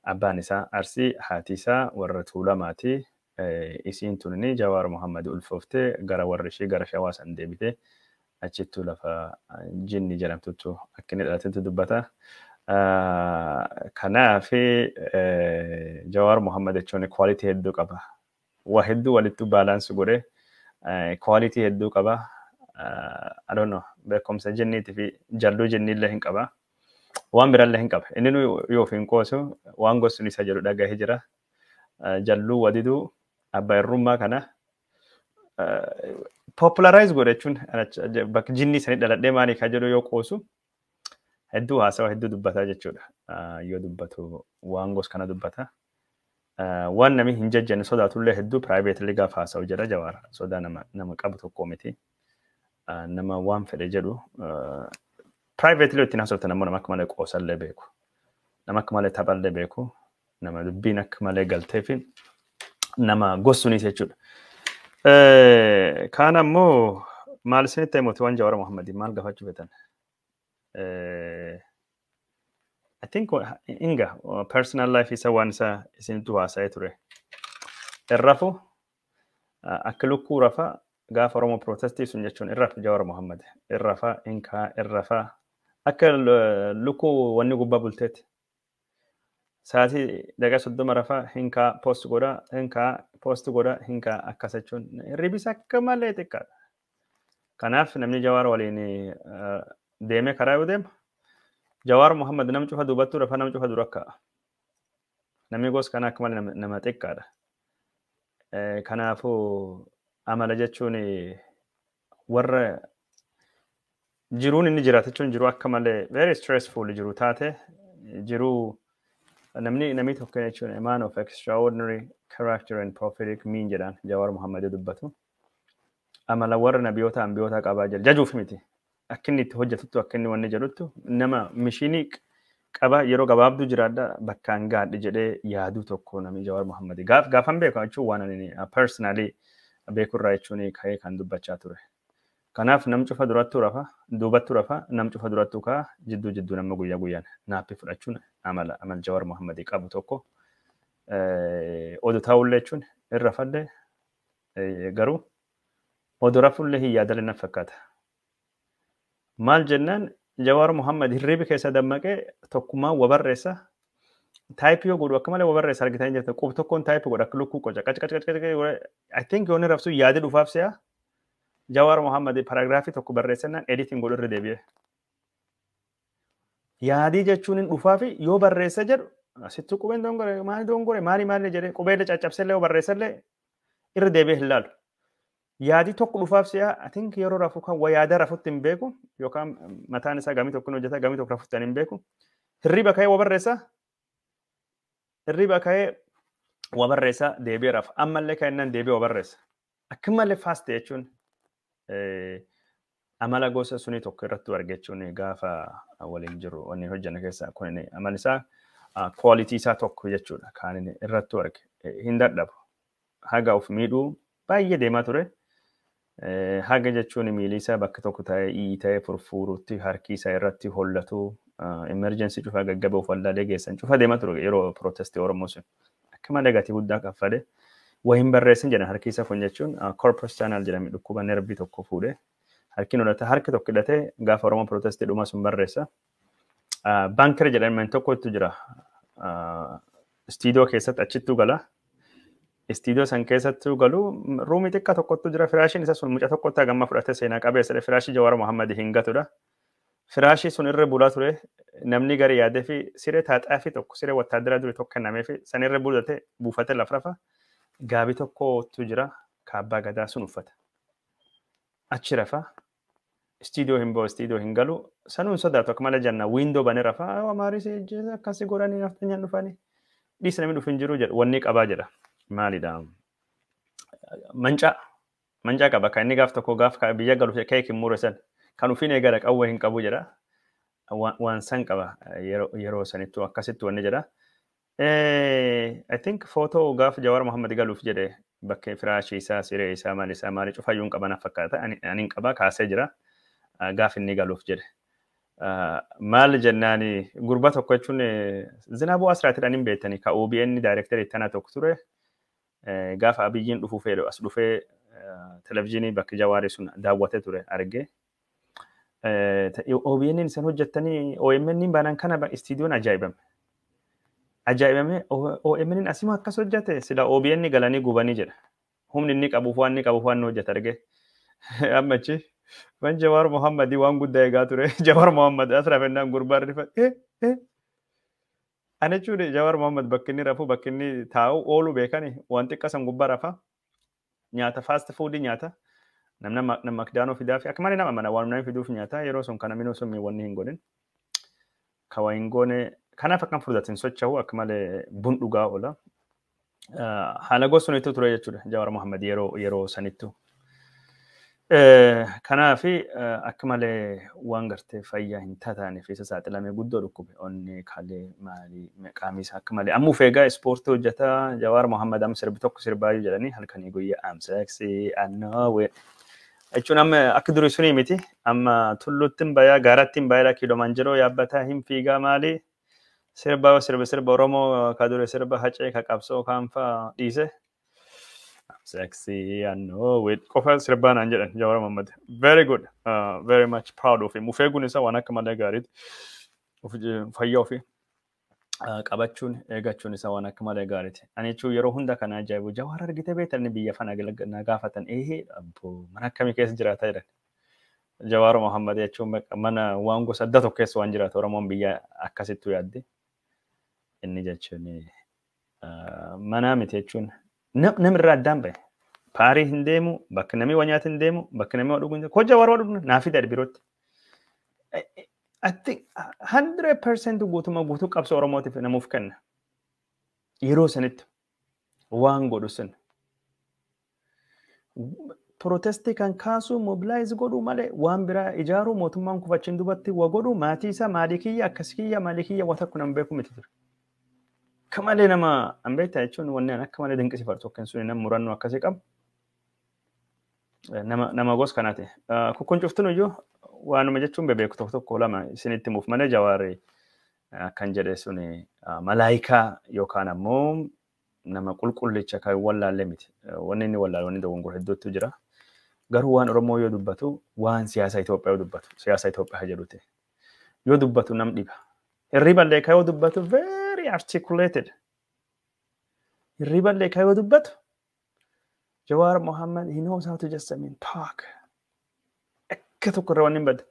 Abbaan isaa Arsii, haati isaa warra Tuulamaati. Isiin tunini Jawaar Mohammad ulfooftee gara warra ishee gara Shawaa san deebite, achittuu lafa Jinni jedhamtuttu akka inni dhalatetti dubbata. Kanaaf Jawaar Mohammad jechuun quality hedduu qaba. Waa hedduu walittu balance godhee quality hedduu qaba. I don't know, beekumsa jinniitii fi jalluu jinniillee hin qaba. Waan biraallee hin qaba. Inni yoo ofiin qoosu waan gosuun isa jedhu dhagahee jira. Jalluu wadiduu abbaa irrummaa kana popularize godhe jechuun bakka jinni sanii dhaladhee maali ka jedhu yoo qoosu hedduu haasawa hedduu dubbataa jechuudha. Yoo dubbatu waan gos kana dubbata. Waan namni hin jajjanne sodaatullee hedduu privately gaafa haasa'u jedha Jawaar. Sodaa nama qabu tokko miti. Nama waan fedhe jedhu privately ittiin haasoftan ammoo nama akka malee qoosallee beeku. Nama akka malee taphallee beeku. Nama dubbiin akka malee galtee fi nama gosuunis jechuudha. Kaan ammoo maal isinitti himuuti waan Jawaar Mohammadii maal gaafachuu feetan? I think inga personal life isa waan isa isintu haasa'ee ture. Irrafu akka lukkuu rafa gaafa Oromoo protestii sun jechuun irrafa Jawaar Mohammad. Irrafa inkaa irrafa akka lukkuu wanni gubbaa bulteeti. Sa'aatii 30 rafa hinkaa post godha, hinkaa post godha, hinkaa akkas jechuun hirribis akka malee xiqqaadha. Kanaaf namni Jawaar waliin deemee karaa yoo deemu Jawaar Mohammad nam cufa duubattuu rafa, nam cufa dura ka'a. Namni gosa kana akka malee nama xiqqaadha. Kanaafuu amala jechuun warra jiruun inni jiraata jechuun jiruu akka malee very stressful jiruu taate, jiruu namni tokko jechuun a man of extraordinary character and prophetic mean jedhaan Jawaar Mohammad dubbatu. Amala warra nabiyoota ambiyoota qabaa jira. Jajuuf miti. Akka inni itti hojjetuttu, akka inni wanni jedhuttu, nama mishinii qaba, yeroo gabaabduu jiraadha bakkaan gaadhe jedhee yaaduu tokko namni Jawaar Mohammad. Gaafan beeku jechuun waan ani personally beekurraa jechuun ka'ee kan dubbachaa ture. Kanaaf nam cufa durattuu rafa, duubattuu rafa, nam cufa durattuu ka'a, jidduu jidduu nama guyyaa guyyaan naappii fudhachuun amala Jawaar Mohammad qabu tokko. Oduu taa'ullee jechuun irra fadde, garuu oduu rafullee hin yaadalle na fakkaata. Maal jennaan Jawaar Mohammad hirribi keessa dammaqee tokkummaan wabarreessa. Type yoo godhu akka malee wabarreessa argitanii jirtu. Qub tokkoon type godha akka lukkuu qoca. Qac qac qac qac godha. I think yoonni rafsu yaade dhufaaf si'a. Jawaar Mohammad paragraafii tokko barreessannaan editing godhu irra deebi'e. Yaadii jechuun hin dhufaafi yoo barreessa jedhu asittuu qubeen dongore maali dongore maali maali jedhee qubeellee caccabsellee yoo barreessallee irra deebi'ee hin laalu. Yaadii tokko dhufaaf si'a. I think yeroo rafu kan waa yaada rafutti hin beeku yookaan mataan isaa gamii tokko hojjeta, gamii tokko rafutti hin beeku. Hirriba ka'ee waa barreessa. Hirriba ka'ee waa barreessa, deebi'ee rafa. Ammallee ka'ennaan deebi'ee waa barreessa. Akka malee fast jechuun amala gosa sunii tokko irratti argachuun gaafa waliin jiru wanni hojjanne keessaa kun amala isaa quality isaa tokko jechuudha. Kan inni irratti arge hin dadhabu. Haga of miidhuu baay'ee deemaa ture. Haga jechuun miilli isaa bakka tokko ta'ee iita'ee furfuurutti harki isaa irratti hollatu, emergency cufaa gaggabee of wallaalee geessan cufa deemaa ture yeroo protestii Oromoo sun. Akka malee gatii guddaa kaffale. Waa hin barreessin jedhan, harki isaa kun jechuun corpus tunnel jedhame, dhukkuba nervii tokko fuudhee harki hodhata, harki tokko hidhatee gaafa Oromoo protestii dhuma sun barreessa. Bunker jedhaman tokkotu jira. Istiidiyoo keessatti achittuu gala. Istiidiyoo san keessattuu galu ruumii xiqqaa tokkotu jira. Firaashiin isa sun mucaa tokkotti hagamma fudhatee seenaa qabeessa firaashii Jawaar Mohammad hin gatudha. Firaashii sun irra bulaa ture, namni gari yaadee fi siree taaxaafii tokko, siree wattaadara durii tokko kennamee fi san irra bulatee buufatee lafa rafa. Gaabii tokkotu jira, kaabbaa gadaa sun uffata. Achi rafa. Istiidiyoo hin bahu, istiidiyoo hin galu. Sanuun sodaatu akka malee janna window banee rafa. Amaaris akkasii godhanii naftanyaan dhufanii. Dhiisa, namni dhufu hin jiru jedhu wanni qabaa jedha. Maalidha? Mancaa. Mancaa qaba. Kan inni gaaf tokko gaaf biyya galuuf keeki mure san. Kan ofiin eegala qawwee hin qabu jedha. Waan san qaba yeroo sanittuu akkasitti wanni jedha. I think footoo gaaf Jawaar Mohammad galuuf jedhe bakkee firaashii isaa, siree isaa, maal isaa maali cufayyuu hin qaban fakkaata. Ani hin qaba, kaasee jira. Gaaf inni galuuf jedhe. Maal jennaani gurba tokko jechuun Zinaabuu Asraatidhaan hin beektanii ka OBN daayirektarii tanaa tokko ture. Gaafa Abiyyiin dhufuu fedhu as dhufee televizyiinii bakka Jawaarii sun daawwatee ture argee. OBN isaan hojjettanii OMN baanaan kana istiidiyoon ajaa'ibame. Ajaa'ibame, OMN asima akkas hojjete, sila OBN galanii gubanii jedha. Humni inni qabuuf waan inni qabuuf waan inni hojjete argee. Amma achi Waan Jawaar Mohammadii waan guddaa eegaa ture. Jawaar Mohammad as rafennaan gurbaan rifate. Ani jechuun Jawaar Mohammad bakki inni rafu, bakki inni taa'u oolu beekani, waan xiqqa san gubbaa rafa. Nyaata fast food nyaata. Namna nama McDonald fidaa fi akka malee nama mana waan namni fiduuf nyaata. Yeroo sun kana minuu sun wanni hin godhin. Ka waa hin goone kanaaf akkam furdatin socho'u, akka malee bun dhugaa oola. Haala gosa ture jechuudha Jawaar Mohammad yeroo sanittu. Kanaafi akka malee waan gartee fayyaa hin taaneef isa saaxilamee guddoo dhukkube, onnee, kalee, maalii, qaamni isaa akka malee. Amma ufeegaa ispoortii hojjetaa. Jawaar Mohammad amma sirbi tokko sirbaayyuu jedhanii, halkanii guyyaa "I'm sexy, I know it." Jechuun amma akka durii sunii miti. Amma tulluutti hin bayaa, gaaratti hin bayaa, Kilimanjaro yaabbataa hin fiigaa, maalii sirba sirba, sirba Oromoo ka dure, sirba Hacee ka qabsoo kaanfaa dhiise. "Sexy, I know it" qofa sirbaa naan jedhan Jawaar Mohammad. Very good. Very much proud of him. Uf eeguun isaa waan akka malee gaariiti. Fayyaa ofii qabachuun, eeggachuun isaa waan akka malee gaariiti. Ani jechuun yeroo hunda kana ajaa'ibu, Jawaar argite beektan biyya fana na gaafatan, "Ee abboo, mana akkamii keessa jiraata?" jedhan. Jawaar Mohammad jechuun mana waan gosa adda tokko keessa waan jiraatu, Oromoon biyya akkasittuu yaaddi. Inni jechuun manaa miti jechuun namirraa addaan bahe. Paarii hin deemu, bakka namni waa nyaata hin deemu, bakka namni waa dhugu hin deemu. Koo Jawaar waa dhugu naa fida birootti. I think 100% guutummaa guutuu qabsoo Oromootiif namuuf kenna. Yeroo sanitti waan godhu sun. Protestii kan kaasu, mobilize godhuu malee, waan biraa ijaaruu, mootummaan kufachiin dubatti wa godhu, maatii isaa, maalii kiyya, akkas kiyya, maalii kiyya, waa tokko nama beeku miti ture. Akka malee nama an beektaa jechuun wanni an akka malee dinqisiifatu tokko sun nama murannoo akkasii qabu. Nama gosa kanaati. Kukkuun cuftuun iyyuu waanuma jechuun bebeeku tokko tokko lama isinitti himuuf malee, Jawaarri akkan jedhe sun malaayikaa yookaan ammoo nama qulqullicha kan wallaalle miti. Wanni inni wallaalu, wanni dogongora hedduutu jira. Garuu waan Oromoo yoo dubbatu, waan siyaasa Itoophiyaa yoo dubbatu, siyaasa Itoophiyaa jedhuti. Yoo dubbatu nam dhiba. Hirriballee kan yoo dubbatu very articulated. Hirriballee kan yoo dubbatu, Jawaar Mohammed, he knows how to just, I mean, talk. Akka tokko irra wanni hin badde.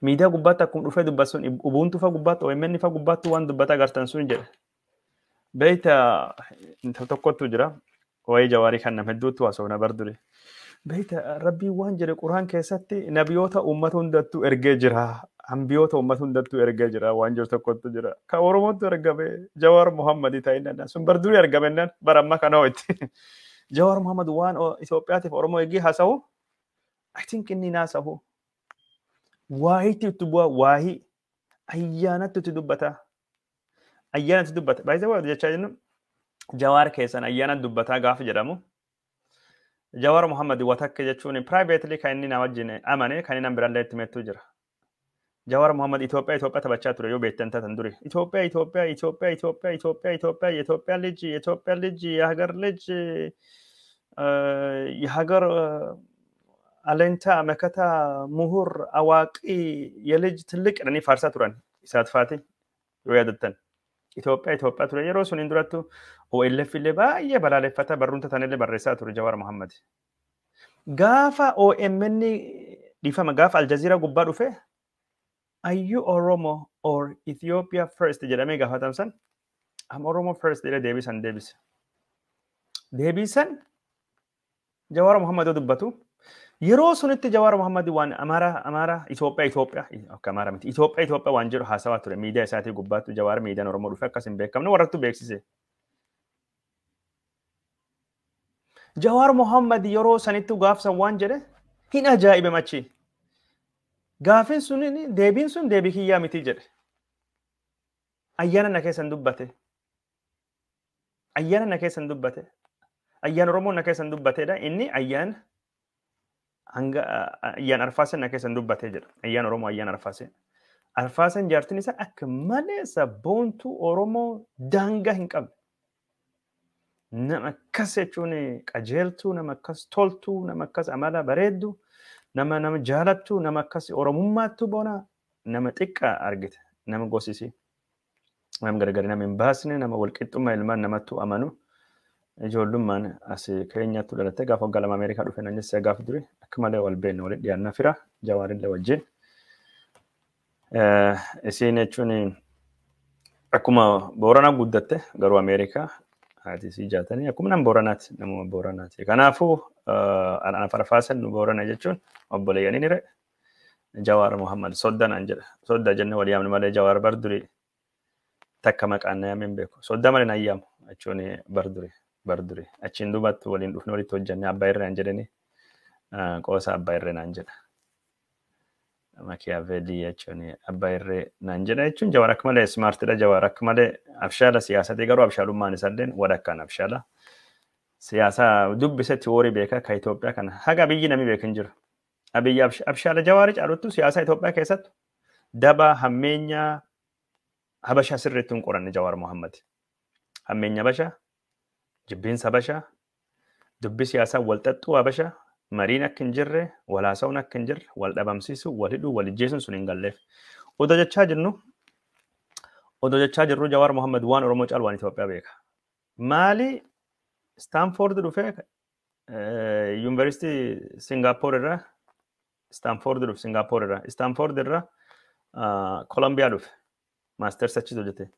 Miidiyaa gubbaatti akkuma dhufee dubbatu sun, Ubuntu fa gubbaatti, OMN fa gubbaatti waan dubbata agartan sun jedhe. Beeyta, tokkotu jira. Waa'ee Jawaarii kan nama hedduutti haasofna bar duri. Beeyta, Rabbiin waan jedhe Quraan keessatti, nabiyoota uummata hundattuu ergee jira. Ambiyoota uummata hundattuu ergee jira waan jiru tokkotu jira. Kan Oromootti ergame Jawaar Muhammadii ta'in danda'an. Sun bar durii ergame nan bara amma kana ho'itti. Jawaar Muhammad waan Itoophiyaatiif Oromoo eegee haasa'u, I think inni naasahu. Waahiitti itti bu'a, waahii ayyaanatti itti dubbata. Ayyaanatti dubbata. Baay'ee waa jechaa jennu, Jawaar keessan ayyaana dubbataa gaafa jedhamu. Jawaar Muhammad watakka jechuun privately kan inni na wajjin amane, kan inni nama biraallee itti himettu jira. Jawaar Muhammad Itoophiyaa Itoophiyaa taphachaa ture yoo beektan taatan duri. Itoophiyaa Itoophiyaa Itoophiyaa Itoophiyaa Itoophiyaa Itoophiyaa የኢትዮጵያ ልጅ፣ የኢትዮጵያ ልጅ፣ የሀገር ልጅ፣ የሀገር አለኝታ፣ መከታ፣ ምሁር፣ አዋቂ፣ የልጅ ትልቅ jedhanii faarsaa turan isaat faati yoo yaadattan. Itoophiyaa Itoophiyaa ture yeroo sun hin durattu. OLF illee baay'ee balaaleffata, barruun tanillee barreessaa ture Jawaar Muhammad. Gaafa OMN, dhiifama, gaafa Aljazeera gubbaa dhufe, "Are you Oromo or Ethiopia first?" jedhamee gaafatamsan, "I'm Oromo first" jedhee deebisan deebise. Deebisan Jawaar Muhammad yoo dubbatu, yeroo sunitti Jawaar Muhammad waan Amaara Amaara, Itoophiyaa Itoophiyaa, akka Amaara miti, Itoophiyaa Itoophiyaa waan jedhu haasawaa ture miidiyaa isaatii gubbaatti. Jawaar miidiyaan Oromoo dhufe akkas hin beekamne warrattu beeksise. Jawaar Muhammad yeroo sanittu gaafsan waan jedhe hin ajaa'ibe machi. Gaafin sun, deebiin sun deebii kiyyaa miti jedhe. Ayyaana na keessan dubbate. Ayyaana na keessan dubbate. Ayyaana Oromoo na keessan dubbateedha. Inni ayyaana hanga ayyaan Arfaaseen na keessan dubbatee jedha. Ayyaan Oromoo, ayyaan Arfaaseen. Arfaaseen jaartiin isaa akka malee sabboontuu Oromoo daangaa hin qabne. Nama akkas jechuun qajeeltuu, nama akkas toltuu, nama akkas amala bareeddu, nama nama jaalattu, nama akkas Oromummaattu boona, nama xiqqaa argite, nama gosisi. Nama gargari nama hin baasne, nama walqixxummaa ilmaan namattu amanu. Ijoollummaan as Keenyaatti dhalatte gaafa waggaa 2 Ameerikaa dhufe nan jesse gaafa duri akka malee wal beekne walitti dhiyaannaa fira Jawaarillee wajjin. Isiin jechuun akkuma Booranaa guddatte garuu Ameerikaa haati isii jaatanii akkuma nama Booranaati namuma Booranaati. Kanaafuu ana farfaasan nu Boorana jechuun obboleeyyanii ni re'e. Jawaar Muhammad sodda naan jedha. Sodda jennee wal yaamne malee Jawaar bar durii takka maqaan na yaamee hin beeku. Sodda malee nan yaamu jechuun bar durii bar durii. Achiin duubatti waliin dhufnee walitti hojjennee abbaa irree naan jedhanii qoosa abbaa irree naan jedha. Makiyaaveli jechuun abbaa irree naan jedha jechuun Jawaar akka malee smartidha. Jawaar akka malee abshaala siyaasatii garuu abshaalummaan isaallee walakkaan abshaala. Siyaasa dubbise tiyoorii beeka ka Itoophiyaa kana haga biyyi namni beeku hin jiru. Abiyyi abshaala Jawaarii caaluttu siyaasa Itoophiyaa keessattu daba hammeenya Habashaa sirriitti hin qoranne Jawaar Mohammad. Hammeenya Habashaa, jibbiinsa Habashaa, dubbi siyaasaa wal xaxxuu Habashaa, mariin akka hin jirre, wal haasa'uun akka hin jirre, wal dhabamsiisuu, wal hidhuu, wal ijjeesuun sun hin galleef. Odoo jechaa jirru Jawaar Mohammad waan Oromoo caalu waan Itoophiyaa beeka. Maali Stanford dhufee Yuunivarsiitii Singaappoor irraa Stanford dhufe Singaappoor irraa Stanford irraa Kolombiyaa dhufe masters achitti hojjete.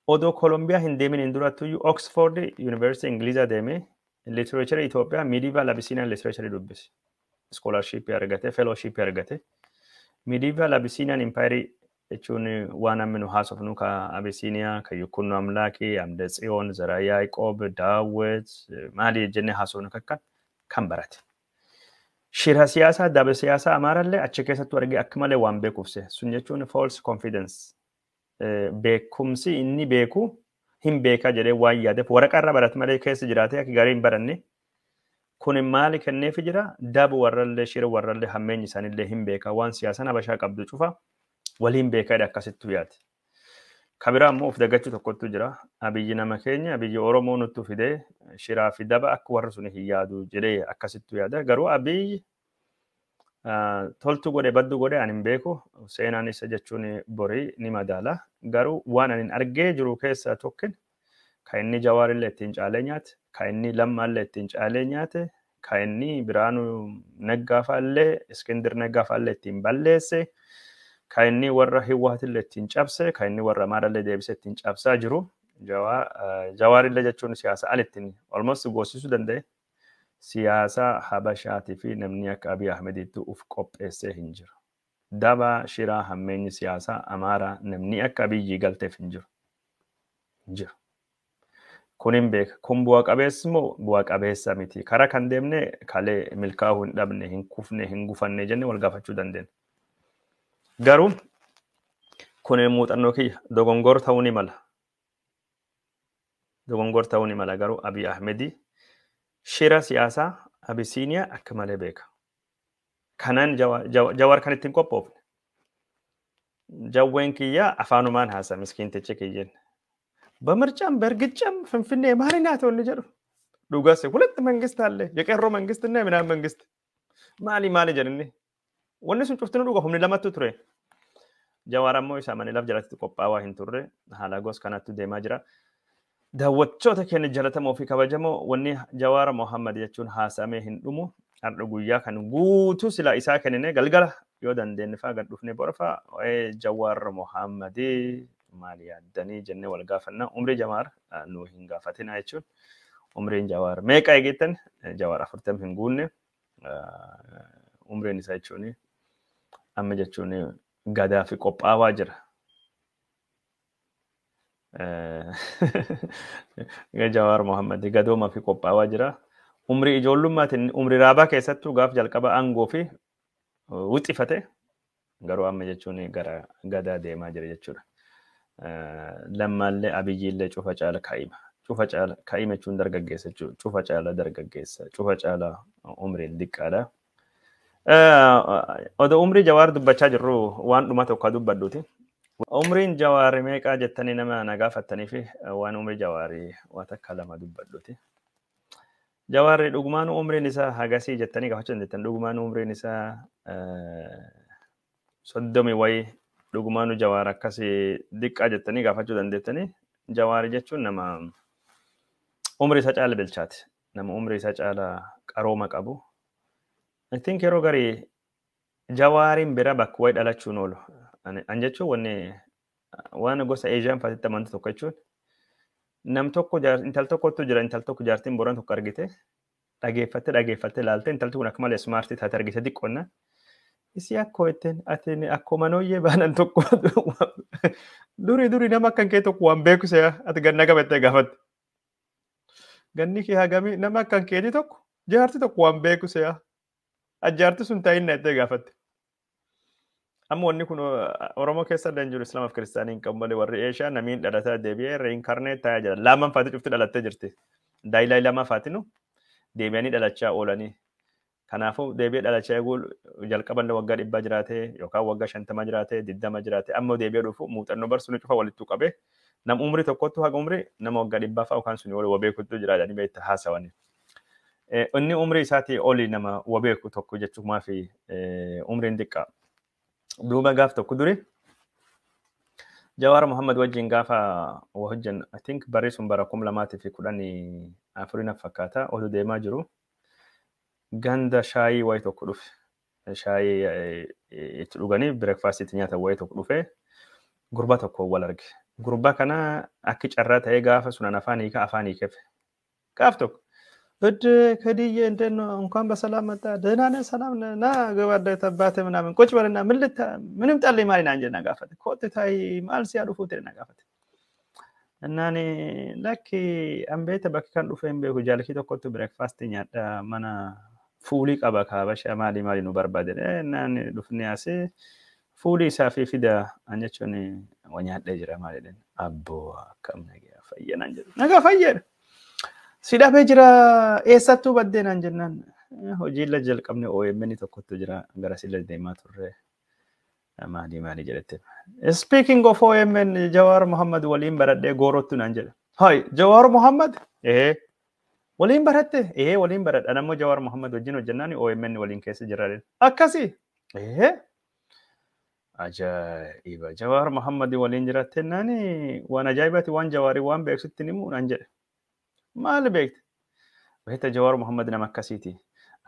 Odoo Kolombiyaa hin deemin hin durattuyyuu Oxford Yuunivarsiitii Ingilizaa deemee literature Itoophiyaa medieval Abyssinian literature dubbise. Scholarship argate, fellowship argate. Medieval Abyssinian Empire jechuun waan amma nu haasofnu ka Abyssinia, ka Yukkunnu Amlaaki, Amde Tsiyoon, Zara Yaaqoob, Daawit maali jennee haasofnu kakka kan barate. Shira siyaasaa, daba siyaasaa Amaarallee achi keessattuu argee akka malee waan beekuufse. Sun jechuun false confidence. Beekumsi inni beeku hin beekaa jedhee waan yaadeef waraqaa irra barate malee keessa jiraatee akka gaarii hin baranne. Kun maali kenneefi jira? Daba warrallee shira warrallee hammeenyi isaaniillee hin beekaa waan siyaasaan Habashaa qabdu cufa waliin beekaa jedhe akkasittuu yaade. Kabiraa immoo of dagachuu tokkottu jira. Abiyyi nama keenya abiyyi Oromoo nuttu fidee shiraa fi daba akka warra suni hin yaadu jedhee akkasittuu yaada. Garuu Abiyyi toltu godhe baddu godhe ani hin beeku. Seenaan isa jechuun borii ni madaala. Garuu waan ani argee jiru keessaa tokkin kan inni Jawaarillee ittiin caalee nyaate, kan inni Lammaallee ittiin caalee nyaate, kan inni Biraanuu Naggaafaallee, Iskindir Naggaafaallee ittiin balleesse, kan inni warra Hiwwaatillee ittiin cabse, kan inni warra Amaarallee deebisee ittiin cabsaa jiru. Jawaarillee jechuun siyaasa al ittiin almost goosisuu danda'e. Siyaasa Habashaatii fi namni akka Abiy Ahmeditti uf qopheessee hin jiru. Daba shiraa hammeenyi siyaasaa Amaaraa namni akka Abiyyi galteef hin jiru. Hin jiru. Kun hin beeka. Kun bu'a qabeessi moo bu'a qabeessa miti? Karaa kan deemne kalee milkaa'uu hin dhabne, hin kufne, hin gufanne jenne wal gaafachuu dandeenya. Garuu kun muuxannoo kiyya dogongor ta'uu ni mala. Dogongor ta'uu ni mala garuu Abiy Ahmedi shira siyaasaa Abisiiniyaa akka malee beeka. Kanaan Jawaar kan ittiin qophoofne. Jawween kiyya afaanumaan haasa miskiintichi kiyyeen. በምርጫም በእርግጫም ፍንፍኔ ማሪ ናት ወኒ jedhu dhugas ሁለት መንግስት አለ የቄሮ መንግስት እና የምናምን መንግስት maali maali jedhani wanni sun cuftinu dhuga humni lamatu ture. Jawaar ammoo isa manii laf jalatti qophaawaa hin turre haala gos kanatti deemaa jira. Daawwattoota keenya jalatamoo fi kabajamoo wanni Jawaar Mohammad jechuun haasamee hin dhumu. Har'a guyyaa kan guutuu sila isaa kennine galgala yoo dandeenye fa'aa gad dhufnee bora fa'aa waa'ee Jawaar Mohammadii maali yaaddanii jennee wal gaafanna. Umrii Jawaar nu hin gaafatina jechuun umriin Jawaar meeqa eegettan Jawaar 40 hin guunne umriin isaa jechuun amma jechuun gadaa fi qophaawaa jira. Jawaar Mohammad gadooma fi qophaawaa jira. Umrii ijoollumaatiin umrii raabaa keessattuu gaaf jalqaba aangoo fi wixifate garuu amma jechuun gara gadaa deemaa jira jechuudha. Lammaallee Abiyyiillee cufa caala kaa'ima. Cufa caala kaa'ima jechuun dargaggeessa jechuudha. Cufa caala dargaggeessa. Cufa caala umriin diqqaadha. Odoo umrii Jawaar dubbachaa jirru waan dhuma tokko dubbadduuti. Umriin Jawaar meeqaa jettanii nama na gaafattanii fi waan umrii Jawaarii waa takka lama dubbadduuti. Jawaarri dhugumaan umriin isaa hagasii jettanii gaafachuu dandeettan. Dhugumaan umriin isaa 30 wayii dhugumaanu Jawaar akkasii diqqaa jettanii gaafachuu dandeettanii. Jawaar jechuun nama Umrii isaa caala bilchaate. Nama umrii isaa caala qarooma qabu. I think yeroo garii Jawaariin bira bakka wayi dhalachuun oolu. An jechuun wanni waan gosa Eeshiyaan fa'aatti amantu tokko jechuun nam tokko intal tokkotu jira, intal tokko jaartiin Boran tokko argite dhageeffatte dhageeffatte ilaalte, intalti kun akka malee smartii taate argite xiqqoonna. Isii akkoo ittiin ati akkuma nooyyee baanan tokko durii durii nama akkan kee tokko waan beeku se'a, ati ganna qabattee gaafatte. Ganni kee hagamii, nama akkan keetii tokko jaarti tokko waan beeku se'a. Ajaarti sun taa'inna jettee gaafatte. Amma wanni kun Oromoo keessa illee hin jiru, Islaamaaf Kiristaanii hin qabu malee warri Eeshiyaa namiin dhalataa deebi'ee reincarnate ta'aa jira. Lamaan faati cufti dhalattee jirti. Daayilaa lama faatinu deebi'anii dhalachaa oolanii. Kanaafuu deebi'ee dhalachaa eeguu jalqaballee waggaa 100 jiraatee yookaan waggaa 50 jiraatee 20 jiraatee amma deebi'ee dhufu muuxannoo barsuun cufa walittuu qabee nam umrii tokkottu haga umrii nama waggaa 100 fa'a yookaan suni oli wabeekutu jira jedhanii beekta haasawanii. Inni umrii isaatii oli nama wabeeku tokko jechuumaa fi umriin xiqqaa. Duuba gaaf tokko duri Jawaar Muhammad wajjin gaafa hojjan, I think barri sun bara 2014 na fakkaata, oduu deemaa jiru ganda shaayii wayi tokko dhufe. Shaayii itti dhuganii breakfast itti nyaatan wayi tokko dhufe, gurbaa tokko wal arge. Gurbaa kana akki carraa ta'ee gaafa sunan afaan hiika afaan hiikeef. Gaaf tokko እድ ከድዬ እንዴት ነው? እንኳን በሰላም መጣ። ደህና ነህ? ሰላም ነህ? ና ግባ አባቴ ምናምን ቁጭ በልና ምን ልታ ምንም ጣልኝ ማሊ ናን ጀና gaafate. Kootti taayi maal siyaa dhufuuti na gaafate. Innaan lakki an beekta bakki kan dhufe hin beeku, jaalkii tokkotti breakfast nyaadha, mana fuulii qaba kaabasha maali maali nu barbaade. Innaan dhufne asii fuulii isaa fi fida an jechuun waa nyaadhee jira maali jedhan. Abboo akkam nagaa fayya naan jedhu. Nagaa fayyeedha. Si dhabee jira, eessattuu baddee naan jennaan hojiilla jalqabne OMN tokkotu jira, gara silla deemaa turre maali maali jedhette. Speaking of OMN, Jawaar Muhammad waliin baradhee goorottu naan jedhe. Hai Jawaar Muhammad ee waliin baratte, ee waliin baradha, nammoo Jawaar Muhammad wajjin hojjennaan OMN waliin keessa jira. Akkasi ee ajaa'iba, Jawaar Muhammad waliin jiraatte naani waan ajaa'ibaati, waan Jawaarii waan beeksitti himu naan jedhe. Maal beekte? Beekta Jawaar Muhammad nama akkasiiti.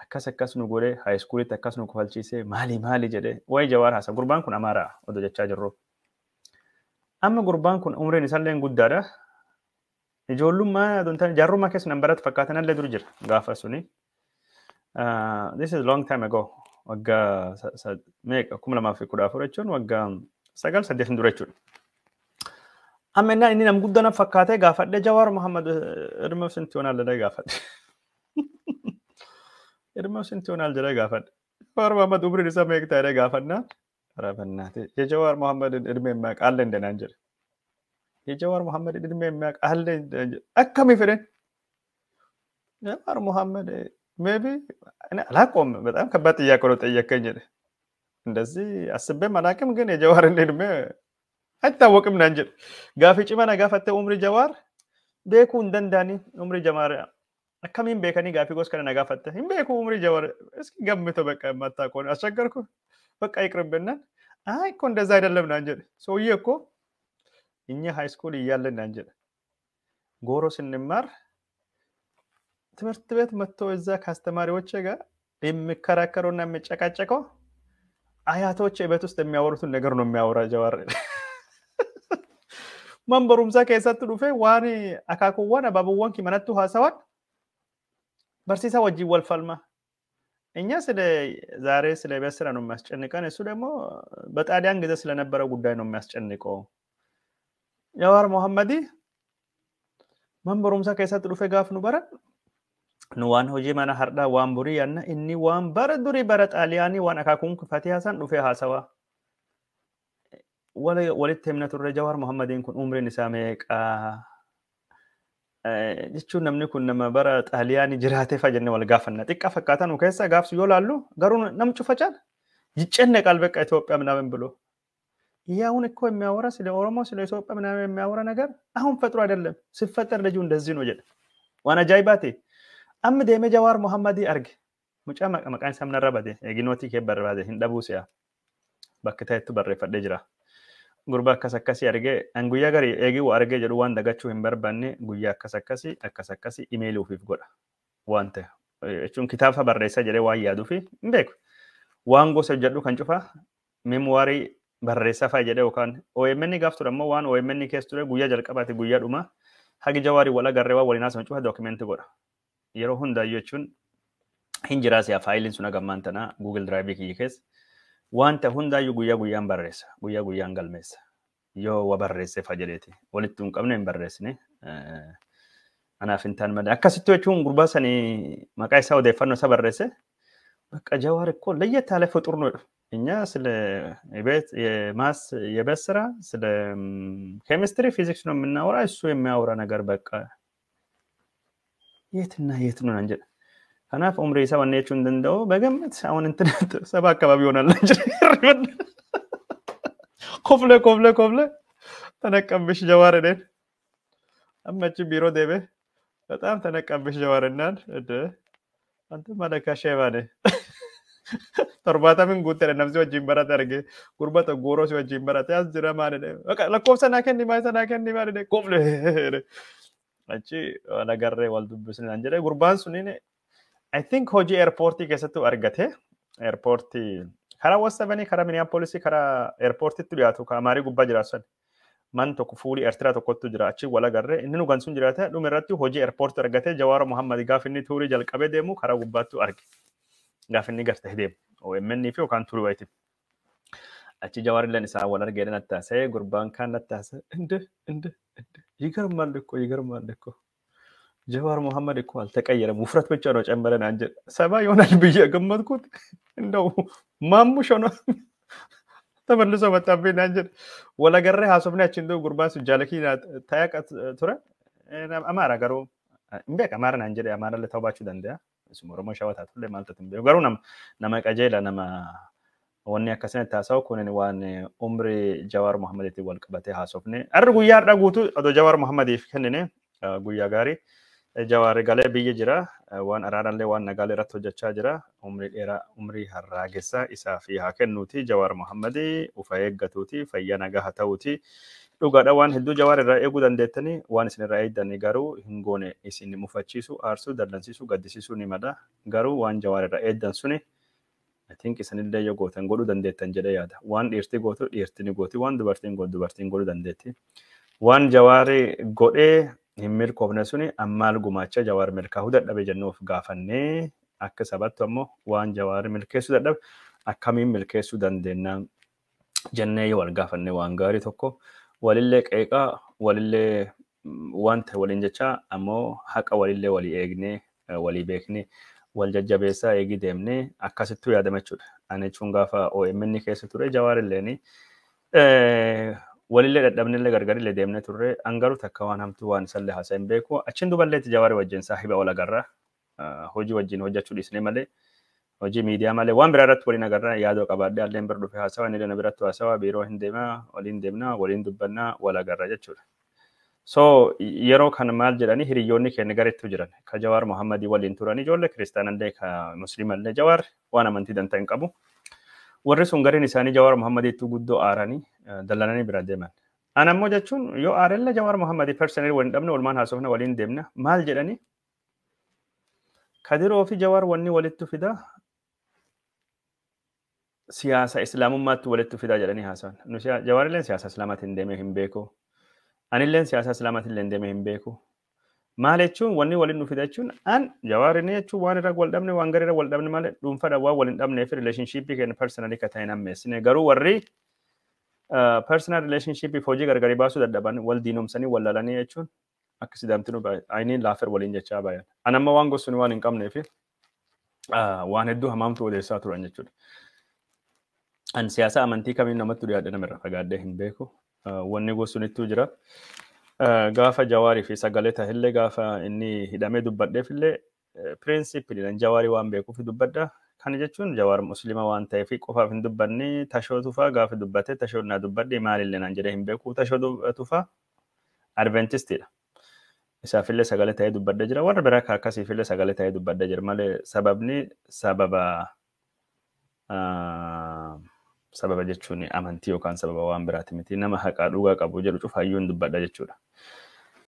Akkas akkas nu godhee high schoolitti akkas nu kofalchiisee maali maali jedhee waa'ee Jawaar haasa. Gurbaan kun Amaaraa odoo jechaa jirru. Amma gurbaan kun umriin isaallee guddaadha. Ijoollummaa adoon jaarrummaa keessa nan baratu fakkaatan illee dur jira gaafa suni. This is long time ago. Waggaa meeqa, 2014 jechuun waggaa 9 8 dura jechuudha. Amma innaan inni nam guddaa na fakkaatee gaafadhe, Jawaar Muhammad እድሜው ስንት ይሆናል jedhee gaafadhe. እድሜው ስንት ይሆናል jedhee gaafadhe. Jawaar Muhammad umriin isaa meeqa ta'e jedhee gaafannaan ኧረ በእናትህ የጀዋር መሐመድን እድሜ የሚያውቅ አለ እንደ naan jedhe. የጀዋር መሐመድን እድሜ የሚያውቅ አለ akkamii fedhen? ጀዋር መሐመድ maybe እኔ አላውቀውም። በጣም ከባድ ጥያቄ ነው ጠየከኝ jedhe. እንደዚህ አስቤም አላውቅም፣ ግን የጀዋርን እድሜ አይታወቅም naan jedhe. Gaafii cimaa na gaafatte, umri Jawaar beekuu hin danda'anii, umri Jawaar akkamiin beekanii, gaafii gosa kana na gaafatte, hin beeku umri Jawaar, እስኪ ገምተው በቃ የማታውቀውን አስቸገርኩ በቃ ይቅርብናል። አይ እኮ እንደዛ አይደለም naan jedhe. ሰውዬ እኮ እኛ high school እያለን naan jedhe ጎሮ ስንማር ትምህርት ቤት መጥቶ እዛ ከአስተማሪዎች ጋር የሚከራከረውና የሚጨቃጨቀው አያቶች ቤት ውስጥ የሚያወሩትን ነገር ነው የሚያወራ ጀዋር። Man barumsaa keessatti dhufee waan akaakuuwwan abaaboowwan manatti haasawan barsiisaa wajjin wal falma. እኛ ስለ ዛሬ ስለ ቤት ስራ ነው የሚያስጨንቀን፣ እሱ ደግሞ በጣሊያን ጊዜ ስለነበረው ጉዳይ ነው የሚያስጨንቀው። ጀዋር መሐመድ man barumsaa keessatti dhufee gaaf nu baran nu waan hojii mana hardhaa waan burii yaanna, inni waan bara durii bara xaaliyaanii waan akaakuun kufatee haasan dhufee haasawaa. Walitti himna turre Jawaar Muhammadiin kun umriin isaa meeqaa jechuun namni kun nama bara xaaliyaanii jiraatee fa'a jennee wal gaafanna. Xiqqaa fakkaata nu keessa gaafsu yoo laallu garuu nam cufa caala ይጨነቃል በቃ ኢትዮጵያ ምናምን ብሎ። ይሄ አሁን እኮ የሚያወራ ስለ ኦሮሞ ስለ ኢትዮጵያ ምናምን የሚያወራ ነገር አሁን ፈጥሮ አይደለም፣ ሲፈጠር ልጁ እንደዚህ ነው jedhe. Waan ajaa'ibaati. Amma deemee Jawaar Muhammadii arge. Mucaa maqaan isaa narra bade eeginootii kee barbaade hin dhabuu si'a. Bakka ta'etti barreeffadhee jira. Gurbaa akkas akkasii argee an guyyaa garii eegii waa argee jedhu waan dagachuu hin barbaanne guyyaa akkas akkasii akkas akkasii imeelii ofiif godha waan ta'e jechuun kitaaba barreessaa jedhee waan yaaduu fi hin beeku. Waan gosa hojjedhu kan cufaa meemuwaarii barreessaa fa'a jedhee yookaan OMN gaaf ture ammoo waan OMN keessa ture guyyaa jalqabaati guyyaa dhumaa hagi Jawaarii wal agarree waan waliin haasa'an cufa dookimentii godha. Yeroo hundaayyuu jechuun hin jiraas yaa faayiliin sun hagammaan tanaa Google Drive kiyya keessa. Wanta hundaayyuu guyyaa guyyaan barreessa, guyyaa guyyaan galmeessa. Yoo wa barreesse fa jedheeti. Walitti hin qabne hin barreessine. Anaaf hin taane malee. Akkasitti jechuun gurbaa sanii maqaa isaa odeeffannoo isa barreesse. በቃ ጀዋር እኮ ለየት ያለ ፍጡር ነው። እኛ ስለ ቤት የማስ የቤት ስራ ስለ ኬሚስትሪ ፊዚክስ ነው የምናወራ፣ እሱ የሚያወራ ነገር በቃ የትና የት ነው እንጂ kanaaf umrii isaa wanni jechuun danda'u በግምት አሁን እንትን 70 አካባቢ ይሆናል እንጂ ኮፍለ ኮፍለ ኮፍለ ተነቀብሽ ጀዋር እኔን አመቺ ቢሮ ደቤ በጣም ተነቀብሽ ጀዋር እናን እንደ አንተማ ለካ ሼባ ነህ። 70 guuttedha namni wajjin barate arge gurba tokko gooroo si wajjin barate as jira maalidha lakkoofsa naa kenni maal isa naa kenni maalidha kofle achi wal agarree wal dubbisne naan jedhe gurbaan suniin I think hojii airportii keessattuu argate airportii karaa West karaa Minneapolis karaa airportitti dhiyaatu ka Amaarii gubbaa jiraatu san man tokko fuulii Eertiraa tokkottu jira achi wal agarree inni nu gansuun jiraate dhuma irratti hojii airportii argate Jawaar Muhammad gaaf inni tuurii jalqabee deemu karaa gubbaattu arge. Gaaf inni gartee deemu OMN fi yookaan tuurii wayiiti. Achi Jawaar illeen isaa wal argee nattaasee gurbaan kaan nattaasee እንደ እንደ እንደ ይገርማል እኮ ይገርማል እኮ ጀዋር መሐመድ እኮ አልተቀየረም፣ ውፍረት ብቻ ነው ጨመረን እንጂ 70 ይሆናል ብዬ ገመትኩት። እንደው ማሙሽ ሆኖ ተመልሶ መጣብኝ እንጂ ወለገረ haasofni achiin duuba gurbaan sun jaalakii tayaqa ture Amaara garuu hin beeka Amaara naan jedhe Amaarallee ta'uu baachuu danda'a. Isuma Oromoo shawaa taatullee maal taatu hin beeku garuu nama qajeela nama wanni akkasinitti haasa'u kun waan umrii Jawaar Muhammadiitiin wal qabatee haasofne. Har'i guyyaa har'a guutuu odoo Jawaar Muhammadiif kennine guyyaa gaarii. Jawaar galee biyya jira waan araarallee waan nagaalee irratti hojjechaa jira. Umrii dheeraa umrii harraagessa isaa fi haa kennuuti Jawaar Muhammadii ufa eeggatuuti fayyaa nagaa haa ta'uuti. Dhugaadha waan hedduu Jawaar irraa eeguu dandeettanii waan isin irraa eegdanii garuu hin goone isin mufachiisu aarsuu dallansiisuu gaddisiisuu ni mala garuu waan Jawaar irraa eegdan suni I think isinillee yoo gootan godhuu dandeettan jedhee yaada. Waan dhiirti gootu dhiirti ni gooti waan dubartiin gootu dubartiin godhuu dandeetti. Waan Jawaari godhee hin milkoofne suni ammaal gumaacha Jawaar milkaa'uu dadhabe jennuuf gaafannee akka sabattu ammoo waan Jawaar milkeessuu dadhabe akkamiin milkeessuu dandeenya jennee yoo wal gaafanne waan gaarii tokko walillee qeeqaa walillee waan ta'e waliin jechaa ammoo haqa walillee walii eegnee walii beeknee wal jajjabeessaa eegii deemnee akkasittuu yaadama jechuudha. Ani jechuun gaafa OMN keessa ture Jawaar illeeni walillee dadhabnillee gargarillee deemnee turre an garuu takka waan hamtuu waan isallee haasa'e hin beeku. Achiin duballeetti Jawaar wajjin saahiba wal agarra. Hojii wajjin hojjechuu dhiisnee malee hojii miidiyaa malee waan biraa irratti waliin agarra yaadoo qabaadhee alleen bira dhufee haasawa inni dana biratti haasawa biiroo hin deemaa waliin deemnaa waliin dubbannaa wal agarra jechuudha. So yeroo kana maal jedhanii hiriyoonni keenya gareettu jiran ka Jawaar Muhammadii waliin turan ijoollee kiristaanallee ka musliimallee Jawaar waan amantii dantaa hin qabu. Warri sun gariin isaanii Jawaar Muhammadiitti guddoo aaranii dallananii bira deeman. An ammoo jechuun yoo aarellee Jawaar Muhammadii personally waliin dhabne walumaan haasofna waliin deemna maal jedhanii Kadiroo fi Jawaar wanni walitti fida siyaasa islaamummaatti walitti fidaa jedhanii haasawan. Nu Jawaarilleen siyaasa islaamaatiin deemee hin beeku. Anilleen siyaasa islaamaatiin illee deemee hin beeku. Maal jechuun wanni waliin nu fida jechuun an Jawaarinni jechuun waan irra wal dhabne waan garii irra wal dhabne malee dhuunfaadha waan waliin dhabnee fi relationshipii keenya personally ka ta'e nammeessine garuu warri personal relationship fi hojii gargarii baasuu dadhaban wal diinomsanii wal lalanii jechuun akka sidaamtinu ayiniin laafer waliin jechaa bayan. An amma waan gosuun waan hin qabnee fi waan hedduu hamaamtu odeessaa turan jechuudha. An siyaasa amantii kamiin namatti dhiyaadhe namarra fagaadhee hin beeku. Wanni gosuunittuu jira. Gaafa Jawaarii fi sagalee tahillee gaafa inni hidhamee dubbadheef illee pirinsipiliidhaan Jawaarii waan beekuuf dubbadha. Kana jechuun Jawaar muslima waan ta'eef qofaaf hin dubbanne Tashoo Tufaa gaafa dubbate Tashoo naa dubbadhe maalillee naan jedhee hin beeku. Tashoo Tufaa Adventistiidha. Isaafillee sagalee ta'ee dubbadhee jira. Warra biraa ka akkasiifillee sagalee ta'ee dubbadhee jira malee sababni sababa Sababa jechuun amantii yookaan sababa waan biraati miti. Nama haqaa dhugaa qabu jedhu cufaayyuu hin dubbadha jechuudha.